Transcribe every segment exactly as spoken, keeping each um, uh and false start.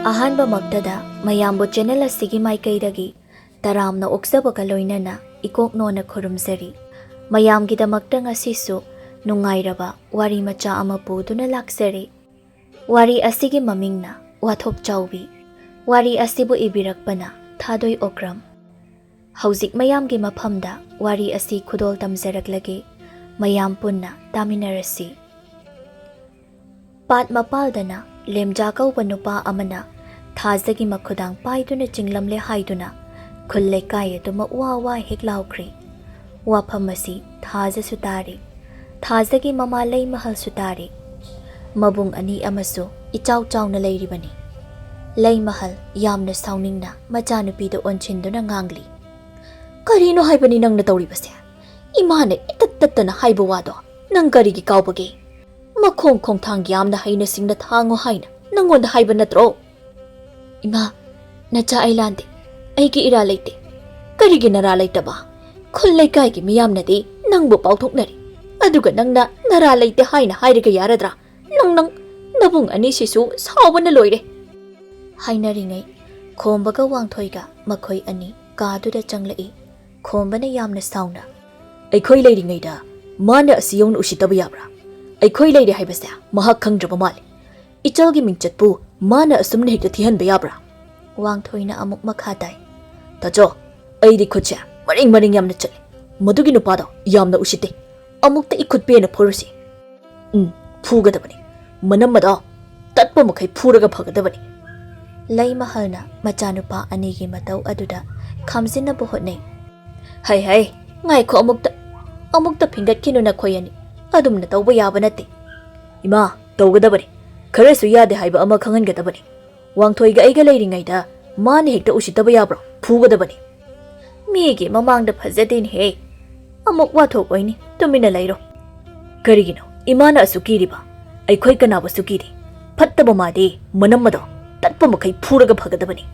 ꯑꯍꯥꯟꯕꯃꯛꯇꯗ ꯃꯌꯥꯝꯕꯨ ꯆꯦꯅꯦꯜ ꯑꯁꯤꯒꯤ ꯃꯥꯏꯀꯩꯗꯒꯤ ꯇꯔꯥꯝꯅ ꯑꯣꯛꯆꯕꯒ ꯂꯣꯏꯅꯅ ꯏꯀꯣꯛ ꯅꯣꯟꯅ ꯈꯨꯔꯨꯝꯖꯔꯤ꯫ ꯃꯌꯥꯝꯒꯤꯗꯃꯛꯇ ꯉꯁꯤꯁꯨ ꯅꯨꯡꯉꯥꯏꯔꯕ ꯋꯥꯔꯤ ꯃꯆꯥ ꯑꯃ ꯄꯨꯗꯨꯅ ꯂꯥꯛꯆꯔꯤ꯫ ꯋꯥꯔꯤ ꯑꯁꯤꯒꯤ ꯃꯃꯤꯡꯅ ꯋꯥꯊꯣꯛ ꯆꯥꯎꯕꯤ꯫ ꯋꯥꯔꯤ ꯑꯁꯤꯕꯨ ꯏꯕꯤꯔꯛꯄꯅ ꯊꯥꯗꯣꯏ ꯑꯣꯀ꯭ꯔꯝ꯫ ꯍꯧꯖꯤꯛ ꯃꯌꯥꯝꯒꯤ ꯃꯐꯝꯗ ꯋꯥꯔꯤ ꯑꯁꯤ ꯈꯨꯗꯣꯜ ꯇꯝꯖꯔꯛꯂꯒꯦ꯫ ꯃꯌꯥꯝ ꯄꯨꯟꯅ ꯇꯥꯃꯤꯟꯅꯔꯁꯤ꯫ ꯄꯥꯠ ꯃꯄꯥꯜꯗꯅ ꯂꯦꯝꯖꯥ ꯀꯧꯕ ꯅꯨꯄꯥ ꯑꯃꯅ ꯊꯥꯖꯒꯤ ꯃꯈꯨꯗꯥꯡ ꯄꯥꯏꯗꯨꯅ ꯆꯤꯡꯂꯝꯂꯦ ꯍꯥꯏꯗꯨꯅ ꯈꯨꯜ ꯂꯩꯀꯥꯏ ꯑꯗꯨꯃꯛ ꯋꯥ ꯋꯥ ꯍꯦꯛ ꯂꯥꯎꯈ꯭ꯔꯤ꯫ ꯋꯥꯐꯝ ꯑꯁꯤ ꯊꯥꯖꯁꯨ ꯇꯥꯔꯤ꯫ ꯊꯥꯖꯒꯤ ꯃꯃꯥ ꯂꯩꯃꯍꯜꯁꯨ ꯇꯥꯔꯤ꯫ ꯃꯕꯨꯡ ꯑꯅꯤ ꯑꯃꯁꯨ ꯏꯆꯥꯎ ꯆꯥꯎꯅ ꯂꯩꯔꯤꯕꯅꯤ꯫ ꯂꯩꯃꯍꯜ ꯌꯥꯝꯅ ꯁꯥꯎꯅꯤꯡꯅ ꯃꯆꯥꯅꯨꯄꯤꯗ ꯑꯣꯟꯁꯤꯟꯗꯨꯅ ꯉꯥꯡꯂꯤ꯫ "ꯀꯔꯤꯅꯣ ꯍꯥꯏꯕꯅꯤ ꯅꯪꯅ ꯇꯧꯔꯤꯕꯁꯦ? ꯏꯃꯥꯅ ꯏꯇꯠ ꯇꯠꯇꯅ ꯍꯥꯏꯕ ꯋꯥꯗꯣ ꯅꯪ ꯀꯔꯤꯒꯤ ꯀꯥꯎꯕꯒꯦ? ꯃꯈꯣꯡ ꯈꯣꯡꯊꯥꯡ ꯌꯥꯝꯅ ꯍꯩꯅ ꯁꯤꯡꯅ ꯊꯥꯡꯉꯨ ꯍꯥꯏꯅ ꯅꯪꯉꯣꯟꯗ ꯍꯥꯏꯕ ꯅꯠꯇ꯭ꯔꯣ?" "ꯏꯃꯥ, ꯅꯆꯥ ꯑꯩ ꯂꯥꯟꯗꯦ꯫ ꯑꯩꯒꯤ ꯏꯔꯥ ꯂꯩꯇꯦ꯫" "ꯀꯔꯤꯒꯤ ꯅꯔꯥ ꯂꯩꯇꯕ? ꯈꯨꯜ ꯂꯩꯀꯥꯏꯒꯤ ꯃꯤꯌꯥꯝꯅꯗꯤ ꯅꯪꯕꯨ ꯄꯥꯎꯊꯣꯛꯅꯔꯤ, ꯑꯗꯨꯒ ꯅꯪꯅ ꯅꯔꯥ ꯂꯩꯇꯦ ꯍꯥꯏꯅ ꯍꯥꯏꯔꯒ ꯌꯥꯔꯗ꯭ꯔꯥ? ꯅꯪ, ꯅꯪ, ꯅꯕꯨꯡ ꯑꯅꯤꯁꯤꯁꯨ ꯁꯥꯎꯕꯅ ꯂꯣꯏꯔꯦ!" ꯍꯥꯏꯅꯔꯤꯉꯩ ꯈꯣꯝꯕꯒ ꯋꯥꯡꯊꯣꯏꯒ ꯃꯈꯣꯏ ꯑꯅꯤ ꯀꯥꯗꯨꯗ ꯆꯪꯂꯛꯏ꯫ ꯈꯣꯝꯕꯅ ꯌꯥꯝꯅ ꯁꯥꯎꯅ, "ꯑꯩꯈꯣꯏ ꯂꯩꯔꯤꯉꯩꯗ ꯃꯥꯅ ꯑꯁꯤ ꯌꯧꯅ ꯎꯁꯤꯠꯇꯕ ꯌꯥꯕ꯭ꯔꯥ? ꯑꯩꯈꯣꯏ ꯂꯩꯔꯦ ꯍꯥꯏꯕꯁꯦ ꯃꯍꯥꯛ ꯈꯪꯗ꯭ꯔꯕ ꯃꯥꯜꯂꯤ꯫ ꯏꯆꯜꯒꯤ ꯃꯤꯡꯆꯠꯄꯨ ꯃꯥꯅ ꯑꯁꯨꯝꯅ ꯍꯦꯛꯇ ꯊꯤꯍꯟꯕ ꯌꯥꯕ꯭ꯔꯥ?" ꯋꯥꯡꯊꯣꯏꯅ ꯑꯃꯨꯛ ꯃꯈꯥ ꯇꯥꯏ꯫ "ꯇꯥꯆꯧ, ꯑꯩꯗꯤ ꯈꯨꯠꯁꯦ ꯃꯔꯦꯡ ꯃꯔꯦꯡ ꯌꯥꯝꯅ ꯆꯠꯂꯤ꯫ ꯃꯗꯨꯒꯤ ꯅꯨꯄꯥꯗꯣ ꯌꯥꯝꯅ ꯎꯁꯤꯠꯇꯦ꯫ ꯑꯃꯨꯛꯇ ꯏꯈꯨꯠ ꯄꯦꯟꯅ ꯐꯨꯔꯨꯁꯤ꯫" "ꯎꯝ, ꯐꯨꯒꯗꯕꯅꯤ꯫ ꯃꯅꯝ ꯑꯗꯣ ꯇꯠꯄ ꯃꯈꯩ ꯐꯨꯔꯒ ꯐꯒꯗꯕꯅꯤ꯫" ꯂꯩꯃꯍꯜꯅ ꯃꯆꯥꯅꯨꯄꯥ ꯑꯅꯤꯒꯤ ꯃꯇꯧ ꯑꯗꯨꯗ ꯈꯥꯝꯖꯤꯟꯅꯕ ꯍꯣꯠꯅꯩ꯫ "ꯍꯩ ꯍꯩ, ꯉꯥꯏꯈꯣ ꯑꯃꯨꯛꯇ, ꯑꯃꯨꯛꯇ ꯐꯤꯡꯒꯠꯈꯤꯅꯨ ꯅꯈꯣꯏ ꯑꯅꯤ꯫ ꯑꯗꯨꯝꯅ ꯇꯧꯕ ꯌꯥꯕ ꯅꯠꯇꯦ꯫" "ꯏꯃꯥ, ꯇꯧꯒꯗꯕꯅꯤ꯫ ꯈꯔꯁꯨ ꯌꯥꯗꯦ ꯍꯥꯏꯕ ꯑꯃ ꯈꯪꯍꯟꯒꯗꯕꯅꯤ꯫ ꯋꯥꯡꯊꯣꯏꯒ ꯑꯩꯒ ꯂꯩꯔꯤꯉꯩꯗ ꯃꯥꯅ ꯍꯦꯛꯇ ꯎꯁꯤꯠꯇꯕ ꯌꯥꯕ꯭ꯔꯣ? ꯐꯨꯒꯗꯕꯅꯤ꯫" "ꯃꯤꯒꯤ ꯃꯃꯥꯡꯗ ꯐꯖꯗꯦꯅꯦꯍꯦ꯫ ꯑꯃꯨꯛ ꯋꯥꯊꯣꯛ ꯑꯣꯏꯅꯤ, ꯇꯨꯃꯤꯟꯅ ꯂꯩꯔꯣ꯫" "ꯀꯔꯤꯒꯤꯅꯣ ꯏꯃꯥꯅ ꯑꯁꯨꯛ ꯀꯤꯔꯤꯕ? ꯑꯩꯈꯣꯏ ꯀꯅꯥꯕꯨꯁꯨ ꯀꯤꯗꯦ꯫ ꯐꯠꯇꯕ ꯃꯥꯗꯤ ꯃꯅꯝ ꯑꯗꯣ ꯇꯠꯄ ꯃꯈꯩ ꯐꯨꯔꯒ ꯐꯒꯗꯕꯅꯤ꯫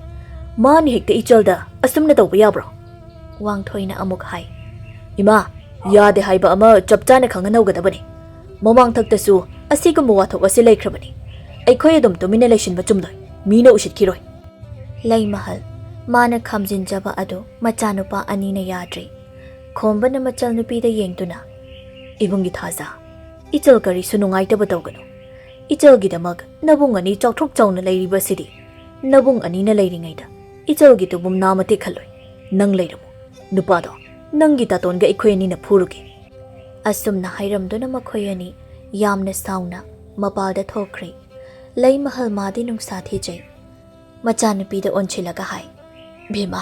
ꯃꯥꯅ ꯍꯦꯛꯇ ꯏꯆꯜꯗ ꯑꯁꯨꯝꯅ ꯇꯧꯕ ꯌꯥꯕ꯭ꯔꯣ?" ꯋꯥꯡꯊꯣꯏꯅ ꯑꯃꯨꯛ ꯍꯥꯏ꯫ "ꯏꯃꯥ, ꯌꯥꯗꯦ ꯍꯥꯏꯕ ꯑꯃ ꯆꯞ ꯆꯥꯅ ꯈꯪꯍꯟꯍꯧꯒꯗꯕꯅꯤ꯫ ꯃꯃꯥꯡꯊꯛꯇꯁꯨ ꯑꯁꯤꯒꯨꯝꯕ ꯋꯥꯊꯣꯛ ꯑꯁꯤ ꯂꯩꯈ꯭ꯔꯕꯅꯤ꯫ ꯑꯩꯈꯣꯏ ꯑꯗꯨꯝ ꯇꯨꯃꯤꯟꯅ ꯂꯩꯁꯤꯟꯕ ꯆꯨꯝꯂꯣꯏ꯫ ꯃꯤꯅ ꯎꯁꯤꯠꯈꯤꯔꯣꯏ꯫ ꯂꯩꯃꯍꯜ, ꯃꯥꯅ ꯈꯥꯝꯖꯤꯟꯖꯕ ꯑꯗꯨ ꯃꯆꯥꯅꯨꯄꯥ ꯑꯅꯤꯅ ꯌꯥꯗ꯭ꯔꯦ꯫ ꯈꯣꯝꯕꯅ ꯃꯆꯜꯅꯨꯄꯤꯗ ꯌꯦꯡꯗꯨꯅ, "ꯏꯕꯨꯡꯒꯤ ꯊꯥꯖ, ꯏꯆꯜ ꯀꯔꯤꯁꯨ ꯅꯨꯡꯉꯥꯏꯇꯕ ꯇꯧꯒꯅꯨ꯫ ꯏꯆꯜꯒꯤꯗꯃꯛ ꯅꯕꯨꯡ ꯑꯅꯤ ꯆꯥꯎꯊꯣꯛ ꯆꯥꯎꯅ ꯂꯩꯔꯤꯕꯁꯤꯗꯤ, ꯅꯕꯨꯡ ꯑꯅꯤꯅ ꯂꯩꯔꯤꯉꯩꯗ ꯏꯆꯜꯒꯤ ꯇꯨꯕꯨꯝ ꯅꯥꯃ ꯇꯦꯛꯍꯜꯂꯣꯏ꯫ ꯅꯪ ꯂꯩꯔꯝꯃꯨ꯫ ꯅꯨꯄꯥꯗꯣ ꯅꯪꯒꯤ ꯇꯥꯇꯣꯟꯒ ꯑꯩꯈꯣꯏ ꯑꯅꯤꯅ ꯐꯨꯔꯨꯒꯦ"꯫ ꯑꯁꯨꯝꯅ ꯍꯥꯏꯔꯝꯗꯨꯅ ꯃꯈꯣꯏ ꯑꯅꯤ ꯌꯥꯝꯅ ꯁꯥꯎꯅ ꯃꯄꯥꯜꯗ ꯊꯣꯛꯈ꯭ꯔꯦ꯫ ꯂꯩꯃꯍꯜ ꯃꯥꯗꯤ ꯅꯨꯡꯁꯥ ꯊꯤꯖꯩ꯫ ꯃꯆꯥꯅꯨꯄꯤꯗ ꯑꯣꯟꯁꯤꯜꯂꯒ ꯍꯥꯏ, "ꯕꯦꯝꯃ,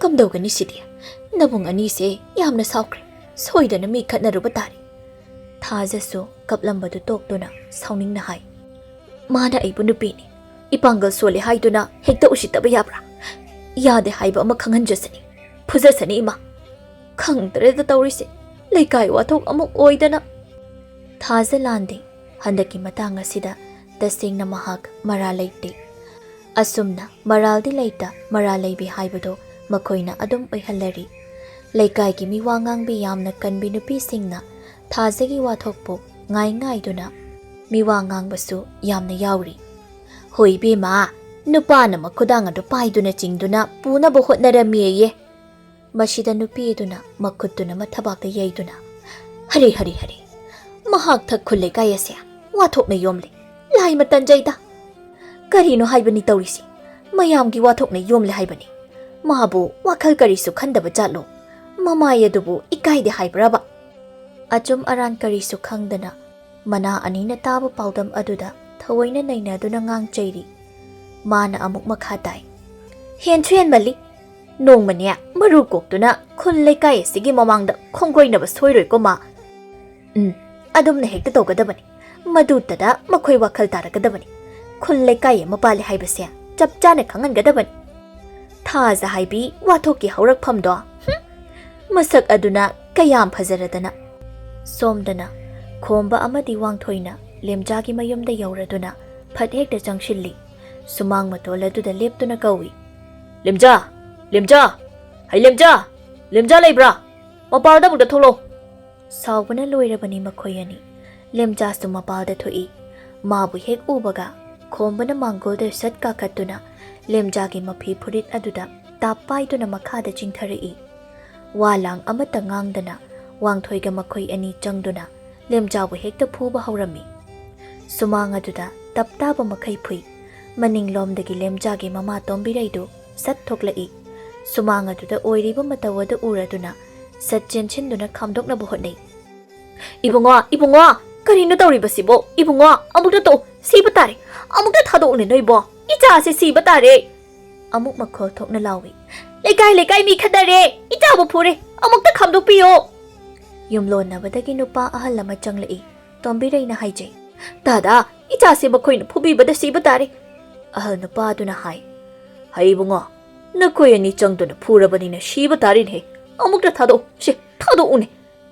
ꯀꯝꯗꯧꯒꯅꯤ ꯁꯤꯗꯤ? ꯅꯕꯨꯡ ꯑꯅꯤꯁꯦ ꯌꯥꯝꯅ ꯁꯥꯎꯈ꯭ꯔꯦ꯫ ꯁꯣꯏꯗꯅ ꯃꯤ ꯈꯠꯅꯔꯨꯕ ꯇꯥꯔꯦ"꯫ ꯊꯥꯖꯁꯨ ꯀꯞꯂꯝꯕꯗꯨ ꯇꯣꯛꯇꯨꯅ ꯁꯥꯎꯅꯤꯡꯅ ꯍꯥꯏ, "ꯃꯥꯅ ꯑꯩꯕꯨ ꯅꯨꯄꯤꯅꯤ, ꯏꯄꯥꯡꯒꯜ ꯁꯣꯜꯂꯤ ꯍꯥꯏꯗꯨꯅ ꯍꯦꯛꯇ ꯎꯁꯤꯠꯇꯕ ꯌꯥꯕ꯭ꯔꯥ? ꯌꯥꯗꯦ ꯍꯥꯏꯕ ꯑꯃ ꯈꯪꯍꯟꯖꯁꯅꯤ, ꯐꯨꯖꯁꯅꯤ ꯏꯃꯥ꯫ ꯈꯪꯗ꯭ꯔꯦꯗ ꯇꯧꯔꯤꯁꯦ, ꯂꯩꯀꯥꯏ ꯋꯥꯊꯣꯛ ꯑꯃꯨꯛ ꯑꯣꯏꯗꯅ"꯫ ꯊꯥꯖ ꯂꯥꯟꯗꯦ꯫ ꯍꯟꯗꯛꯀꯤ ꯃꯇꯥꯡ ꯑꯁꯤꯗ ꯇꯁꯦꯡꯅ ꯃꯍꯥꯛ ꯃꯔꯥꯜ ꯂꯩꯇꯦ꯫ ꯑꯁꯨꯝꯅ ꯃꯔꯥꯜꯗꯤ ꯂꯩꯇ ꯃꯔꯥꯜ ꯂꯩꯕꯤ ꯍꯥꯏꯕꯗꯨ ꯃꯈꯣꯏꯅ ꯑꯗꯨꯝ ꯑꯣꯏꯍꯜꯂꯔꯤ꯫ ꯂꯩꯀꯥꯏꯒꯤ ꯃꯤꯋꯥ ꯉꯥꯡꯕꯤ ꯌꯥꯝꯅ ꯀꯟꯕꯤ ꯅꯨꯄꯤꯁꯤꯡꯅ ꯊꯥꯖꯒꯤ ꯋꯥꯊꯣꯛꯄꯨ ꯉꯥꯏ ꯉꯥꯏꯗꯨꯅ ꯃꯤꯋꯥ ꯉꯥꯡꯕꯁꯨ ꯌꯥꯝꯅ ꯌꯥꯎꯔꯤ꯫ "ꯍꯣꯏ ꯏꯕꯦꯝꯃ, ꯅꯨꯄꯥꯅ ꯃꯈꯨꯗꯥꯡ ꯑꯗꯨ ꯄꯥꯏꯗꯨꯅ ꯆꯤꯡꯗꯨꯅ ꯄꯨꯅꯕ ꯍꯣꯠꯅꯔꯝꯃꯦꯌꯦ"꯫ ꯃꯁꯤꯗ ꯅꯨꯄꯤ ꯑꯗꯨꯅ ꯃꯈꯨꯠꯇꯨꯅ ꯃꯊꯕꯥꯛꯇ ꯌꯩꯗꯨꯅ, "ꯍꯔꯦ, ꯍꯔꯦ, ꯍꯔꯦ! ꯃꯍꯥꯛ ꯊꯛ ꯈꯨꯜ ꯂꯩꯀꯥꯏ ꯑꯁꯦ ꯋꯥꯊꯣꯛꯅ ꯌꯣꯝꯂꯦ꯫ ꯂꯥꯏ ꯃꯇꯟꯖꯩꯗ! ꯀꯔꯤꯅꯣ ꯍꯥꯏꯕꯅꯤ ꯇꯧꯔꯤꯁꯤ? ꯃꯌꯥꯝꯒꯤ ꯋꯥꯊꯣꯛꯅ ꯌꯣꯝꯂꯦ ꯍꯥꯏꯕꯅꯤ꯫ ꯃꯥꯕꯨ ꯋꯥꯈꯜ ꯀꯔꯤꯁꯨ ꯈꯟꯗꯕ ꯖꯥꯠꯂꯣ? ꯃꯃꯥꯏ ꯑꯗꯨꯕꯨ ꯏꯀꯥꯏꯗꯦ ꯍꯥꯏꯕ꯭ꯔꯕ?" ꯑꯆꯨꯝ ꯑꯔꯥꯟ ꯀꯔꯤꯁꯨ ꯈꯪꯗꯅ ꯃꯅꯥ ꯑꯅꯤꯅ ꯇꯥꯕ ꯄꯥꯎꯗꯝ ꯑꯗꯨꯗ ꯊꯑꯣꯏꯅ ꯅꯩꯅꯗꯨꯅ ꯉꯥꯡ ꯆꯩꯔꯤ꯫ ꯃꯥꯅ ꯑꯃꯨꯛ ꯃꯈꯥ ꯇꯥꯏ, "ꯍꯦꯟꯁꯨ ꯍꯦꯟꯃꯜꯂꯤ꯫ ꯅꯣꯡꯃꯅꯦ ꯃꯔꯨ ꯀꯣꯛꯇꯨꯅ ꯈꯨꯜ ꯂꯩꯀꯥꯏ ꯑꯁꯤꯒꯤ ꯃꯃꯥꯡꯗ ꯈꯣꯡꯒꯣꯏꯅꯕ ꯁꯣꯏꯔꯣꯏꯀꯣ ꯃꯥ꯫ ꯎꯝ, ꯑꯗꯨꯝꯅ ꯍꯦꯛꯇ ꯇꯧꯒꯗꯕꯅꯤ꯫ ꯃꯗꯨꯇꯗ ꯃꯈꯣꯏ ꯋꯥꯈꯜ ꯇꯥꯔꯛꯀꯗꯕꯅꯤ꯫ ꯈꯨꯜ ꯂꯩꯀꯥꯏ ꯑꯃ ꯄꯥꯜꯂꯤ ꯍꯥꯏꯕꯁꯦ ꯆꯞ ꯆꯥꯅ ꯈꯪꯍꯟꯒꯗꯕꯅꯤ꯫ ꯊꯥꯖ ꯍꯥꯏꯕꯤ ꯋꯥꯊꯣꯛꯀꯤ ꯍꯧꯔꯛꯐꯝꯗꯣ, ꯍꯨꯝ! ꯃꯁꯛ ꯑꯗꯨꯅ ꯀꯌꯥꯝ ꯐꯖꯔꯗꯅ!" ꯁꯣꯝꯗꯅ ꯈꯣꯝꯕ ꯑꯃꯗꯤ ꯋꯥꯡꯊꯣꯏꯅ ꯂꯦꯝꯖꯥꯒꯤ ꯃꯌꯨꯝꯗ ꯌꯧꯔꯗꯨꯅ ꯐꯠ ꯍꯦꯛꯇ ꯆꯪꯁꯤꯜꯂꯤ꯫ ꯁꯨꯃꯥꯡ ꯃꯇꯣꯜ ꯑꯗꯨꯗ ꯂꯦꯞꯇꯨꯅ ꯀꯧꯏ, "ꯂꯦꯝꯖꯥ! ꯂꯦꯝꯖꯥ! ꯍꯩ ꯂꯦꯝꯖꯥ! ꯂꯦꯝꯖꯥ ꯂꯩꯕ꯭ꯔꯥ? ꯃꯄꯥꯜꯗ ꯑꯃꯨꯛꯇ ꯊꯣꯛꯂꯛꯎ!" ꯁꯥꯎꯕꯅ ꯂꯣꯏꯔꯕꯅꯤ ꯃꯈꯣꯏ ꯑꯅꯤ꯫ ꯂꯦꯝꯖꯥꯁꯨ ꯃꯄꯥꯜꯗ ꯊꯣꯛꯏ꯫ ꯃꯥꯕꯨ ꯍꯦꯛ ꯎꯕꯒ, ꯈꯣꯝꯕꯅ ꯃꯥꯡꯒꯣꯜꯗ ꯁꯠ ꯀꯥꯈꯠꯇꯨꯅ ꯂꯦꯝꯖꯥꯒꯤ ꯃꯐꯤ ꯐꯨꯔꯤꯠ ꯑꯗꯨꯗ ꯇꯥꯞ ꯄꯥꯏꯗꯨꯅ ꯃꯈꯥꯗ ꯆꯤꯡꯊꯔꯛꯏ꯫ ꯋꯥ ꯂꯥꯡ ꯑꯃꯠꯇ ꯉꯥꯡꯗꯅ ꯋꯥꯡꯊꯣꯏꯒ ꯃꯈꯣꯏ ꯑꯅꯤ ꯆꯪꯗꯨꯅ ꯂꯦꯝꯖꯥꯕꯨ ꯍꯦꯛꯇ ꯐꯨꯕ ꯍꯧꯔꯝꯃꯤ꯫ ꯁꯨꯃꯥꯡ ꯑꯗꯨꯗ ꯇꯞ ꯇꯥꯕ ꯃꯈꯩ ꯐꯨꯏ꯫ ꯃꯅꯤꯡꯂꯣꯝꯗꯒꯤ ꯂꯦꯝꯖꯥꯒꯤ ꯃꯃꯥ ꯇꯣꯝꯕꯤꯔꯩꯗꯨ ꯁꯠ ꯊꯣꯛꯂꯛꯏ꯫ ꯁꯨꯃꯥꯡ ꯑꯗꯨꯗ ꯑꯣꯏꯔꯤꯕ ꯃꯇꯧ ꯑꯗꯨ ꯎꯔꯗꯨꯅ ꯁꯠ ꯆꯦꯟꯁꯤꯟꯗꯨꯅ ꯈꯥꯝꯗꯣꯛꯅꯕ ꯍꯣꯠꯅꯩ꯫ "ꯏꯕꯨꯡꯉꯣ, ꯏꯕꯨꯡꯉꯣ, ꯀꯔꯤꯅꯣ ꯇꯧꯔꯤꯕꯁꯤꯕꯣ? ꯏꯕꯨꯡꯉꯣ, ꯑꯃꯨꯛꯇ ꯇꯣꯛꯎ, ꯁꯤꯕ ꯇꯥꯔꯦ꯫ ꯑꯃꯨꯛꯇ ꯊꯥꯗꯣꯛꯎꯅꯦ ꯅꯣꯏꯕꯣ꯫ ꯏꯆꯥꯁꯦ ꯁꯤꯕ ꯇꯥꯔꯦ!" ꯑꯃꯨꯛ ꯃꯈꯣꯜ ꯊꯣꯛꯅ ꯂꯥꯎꯏ꯫ "ꯂꯩꯀꯥꯏ ꯂꯩꯀꯥꯏ ꯃꯤ ꯈꯠꯅꯔꯦ! ꯏꯆꯥꯕꯨ ꯐꯨꯔꯦ! ꯑꯃꯨꯛꯇ ꯈꯥꯝꯗꯣꯛꯄꯤꯌꯣ!" ꯌꯨꯝꯂꯣꯟꯅꯕꯗꯒꯤ ꯅꯨꯄꯥ ꯑꯍꯜ ꯑꯃ ꯆꯪꯂꯛꯏ꯫ ꯇꯣꯝꯕꯤꯔꯩꯅ ꯍꯥꯏꯖꯩ, "ꯇꯥꯗꯥ, ꯏꯆꯥꯁꯦ ꯃꯈꯣꯏꯅ ꯐꯨꯕꯤꯕꯗ ꯁꯤꯕ ꯇꯥꯔꯦ!" ꯑꯍꯜ ꯅꯨꯄꯥ ꯑꯗꯨꯅ ꯍꯥꯏ, "ꯍꯩ ꯏꯕꯨꯡꯉꯣ, ꯅꯈꯣꯏ ꯑꯅꯤ ꯆꯪꯗꯨꯅ ꯐꯨꯔꯕꯅꯤꯅ ꯁꯤꯕ ꯇꯥꯔꯦꯅꯦꯍꯦ꯫ ꯑꯃꯨꯛꯇ ꯊꯥꯗꯣꯛꯎ, ꯁꯦ, ꯊꯥꯗꯣꯛꯎꯅꯦ꯫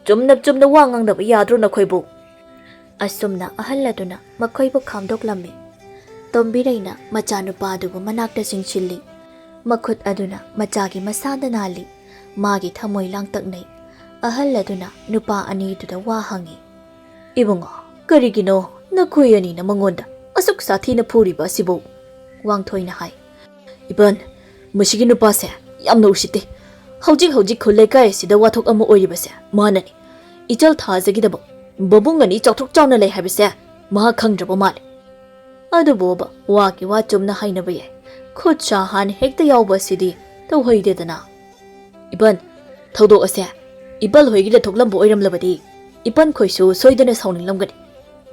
ꯆꯨꯝꯅ ꯆꯨꯝꯅ ꯋꯥ ꯉꯥꯡꯅꯕ ꯌꯥꯗ꯭ꯔꯣ ꯅꯈꯣꯏꯕꯨ?" ꯑꯁꯨꯝꯅ ꯑꯍꯜ ꯑꯗꯨꯅ ꯃꯈꯣꯏꯕꯨ ꯈꯥꯝꯗꯣꯛꯂꯝꯃꯤ꯫ ꯇꯣꯝꯕꯤꯔꯩꯅ ꯃꯆꯥꯅꯨꯄꯥ ꯑꯗꯨꯕꯨ ꯃꯅꯥꯛꯇ ꯆꯤꯡꯁꯤꯜꯂꯤ꯫ ꯃꯈꯨꯠ ꯑꯗꯨꯅ ꯃꯆꯥꯒꯤ ꯃꯁꯥꯗ ꯅꯥꯜꯂꯤ꯫ ꯃꯥꯒꯤ ꯊꯃꯣꯏ ꯂꯥꯡꯇꯛꯅꯩ꯫ ꯑꯍꯜ ꯑꯗꯨꯅ ꯅꯨꯄꯥ ꯑꯅꯤꯗꯨꯗ ꯋꯥ ꯍꯪꯉꯤ꯫ "ꯏꯕꯨꯡꯉꯣ, ꯀꯔꯤꯒꯤꯅꯣ ꯅꯈꯣꯏ ꯑꯅꯤꯅ ꯃꯉꯣꯟꯗ ꯑꯁꯨꯛ ꯁꯥꯊꯤꯅ ꯐꯨꯔꯤꯕ ꯑꯁꯤꯕꯨ?" ꯋꯥꯡꯊꯣꯏꯅ ꯍꯥꯏ, "ꯏꯕꯟ, ꯃꯁꯤꯒꯤ ꯅꯨꯄꯥꯁꯦ ꯌꯥꯝꯅ ꯎꯁꯤꯠꯇꯦ꯫ ꯍꯧꯖꯤꯛ ꯍꯧꯖꯤꯛ ꯈꯨꯜ ꯂꯩꯀꯥꯏ ꯑꯁꯤꯗ ꯋꯥꯊꯣꯛ ꯑꯃ ꯑꯣꯏꯔꯤꯕꯁꯦ ꯃꯥꯅꯅꯤ꯫ ꯏꯆꯜ ꯊꯥꯖꯒꯤꯗꯕ ꯃꯕꯨꯡ ꯑꯅꯤ ꯆꯥꯎꯊꯣꯛ ꯆꯥꯎꯅ ꯂꯩ ꯍꯥꯏꯕꯁꯦ ꯃꯍꯥꯛ ꯈꯪꯗ꯭ꯔꯕ ꯃꯥꯜꯂꯦ꯫ ꯑꯗꯨꯕꯨꯕ, ꯋꯥꯒꯤ ꯋꯥ ꯆꯨꯝꯅ ꯍꯥꯏꯅꯕ ꯌꯥꯏ꯫ ꯈꯨꯠ ꯁꯥ ꯍꯥꯟꯅ ꯍꯦꯛꯇ ꯌꯥꯎꯕ ꯑꯁꯤꯗꯤ ꯇꯧꯍꯩꯗꯦꯗꯅ꯫ ꯏꯕꯟ, ꯊꯧꯗꯣꯛ ꯑꯁꯦ ꯏꯕꯜ ꯍꯣꯏꯒꯤꯗ ꯊꯣꯛꯂꯝꯕ ꯑꯣꯏꯔꯝꯂꯕꯗꯤ ꯏꯕꯟ ꯈꯣꯏꯁꯨ ꯁꯣꯏꯗꯅ ꯁꯥꯎꯅꯤꯡꯂꯝꯒꯅꯤ꯫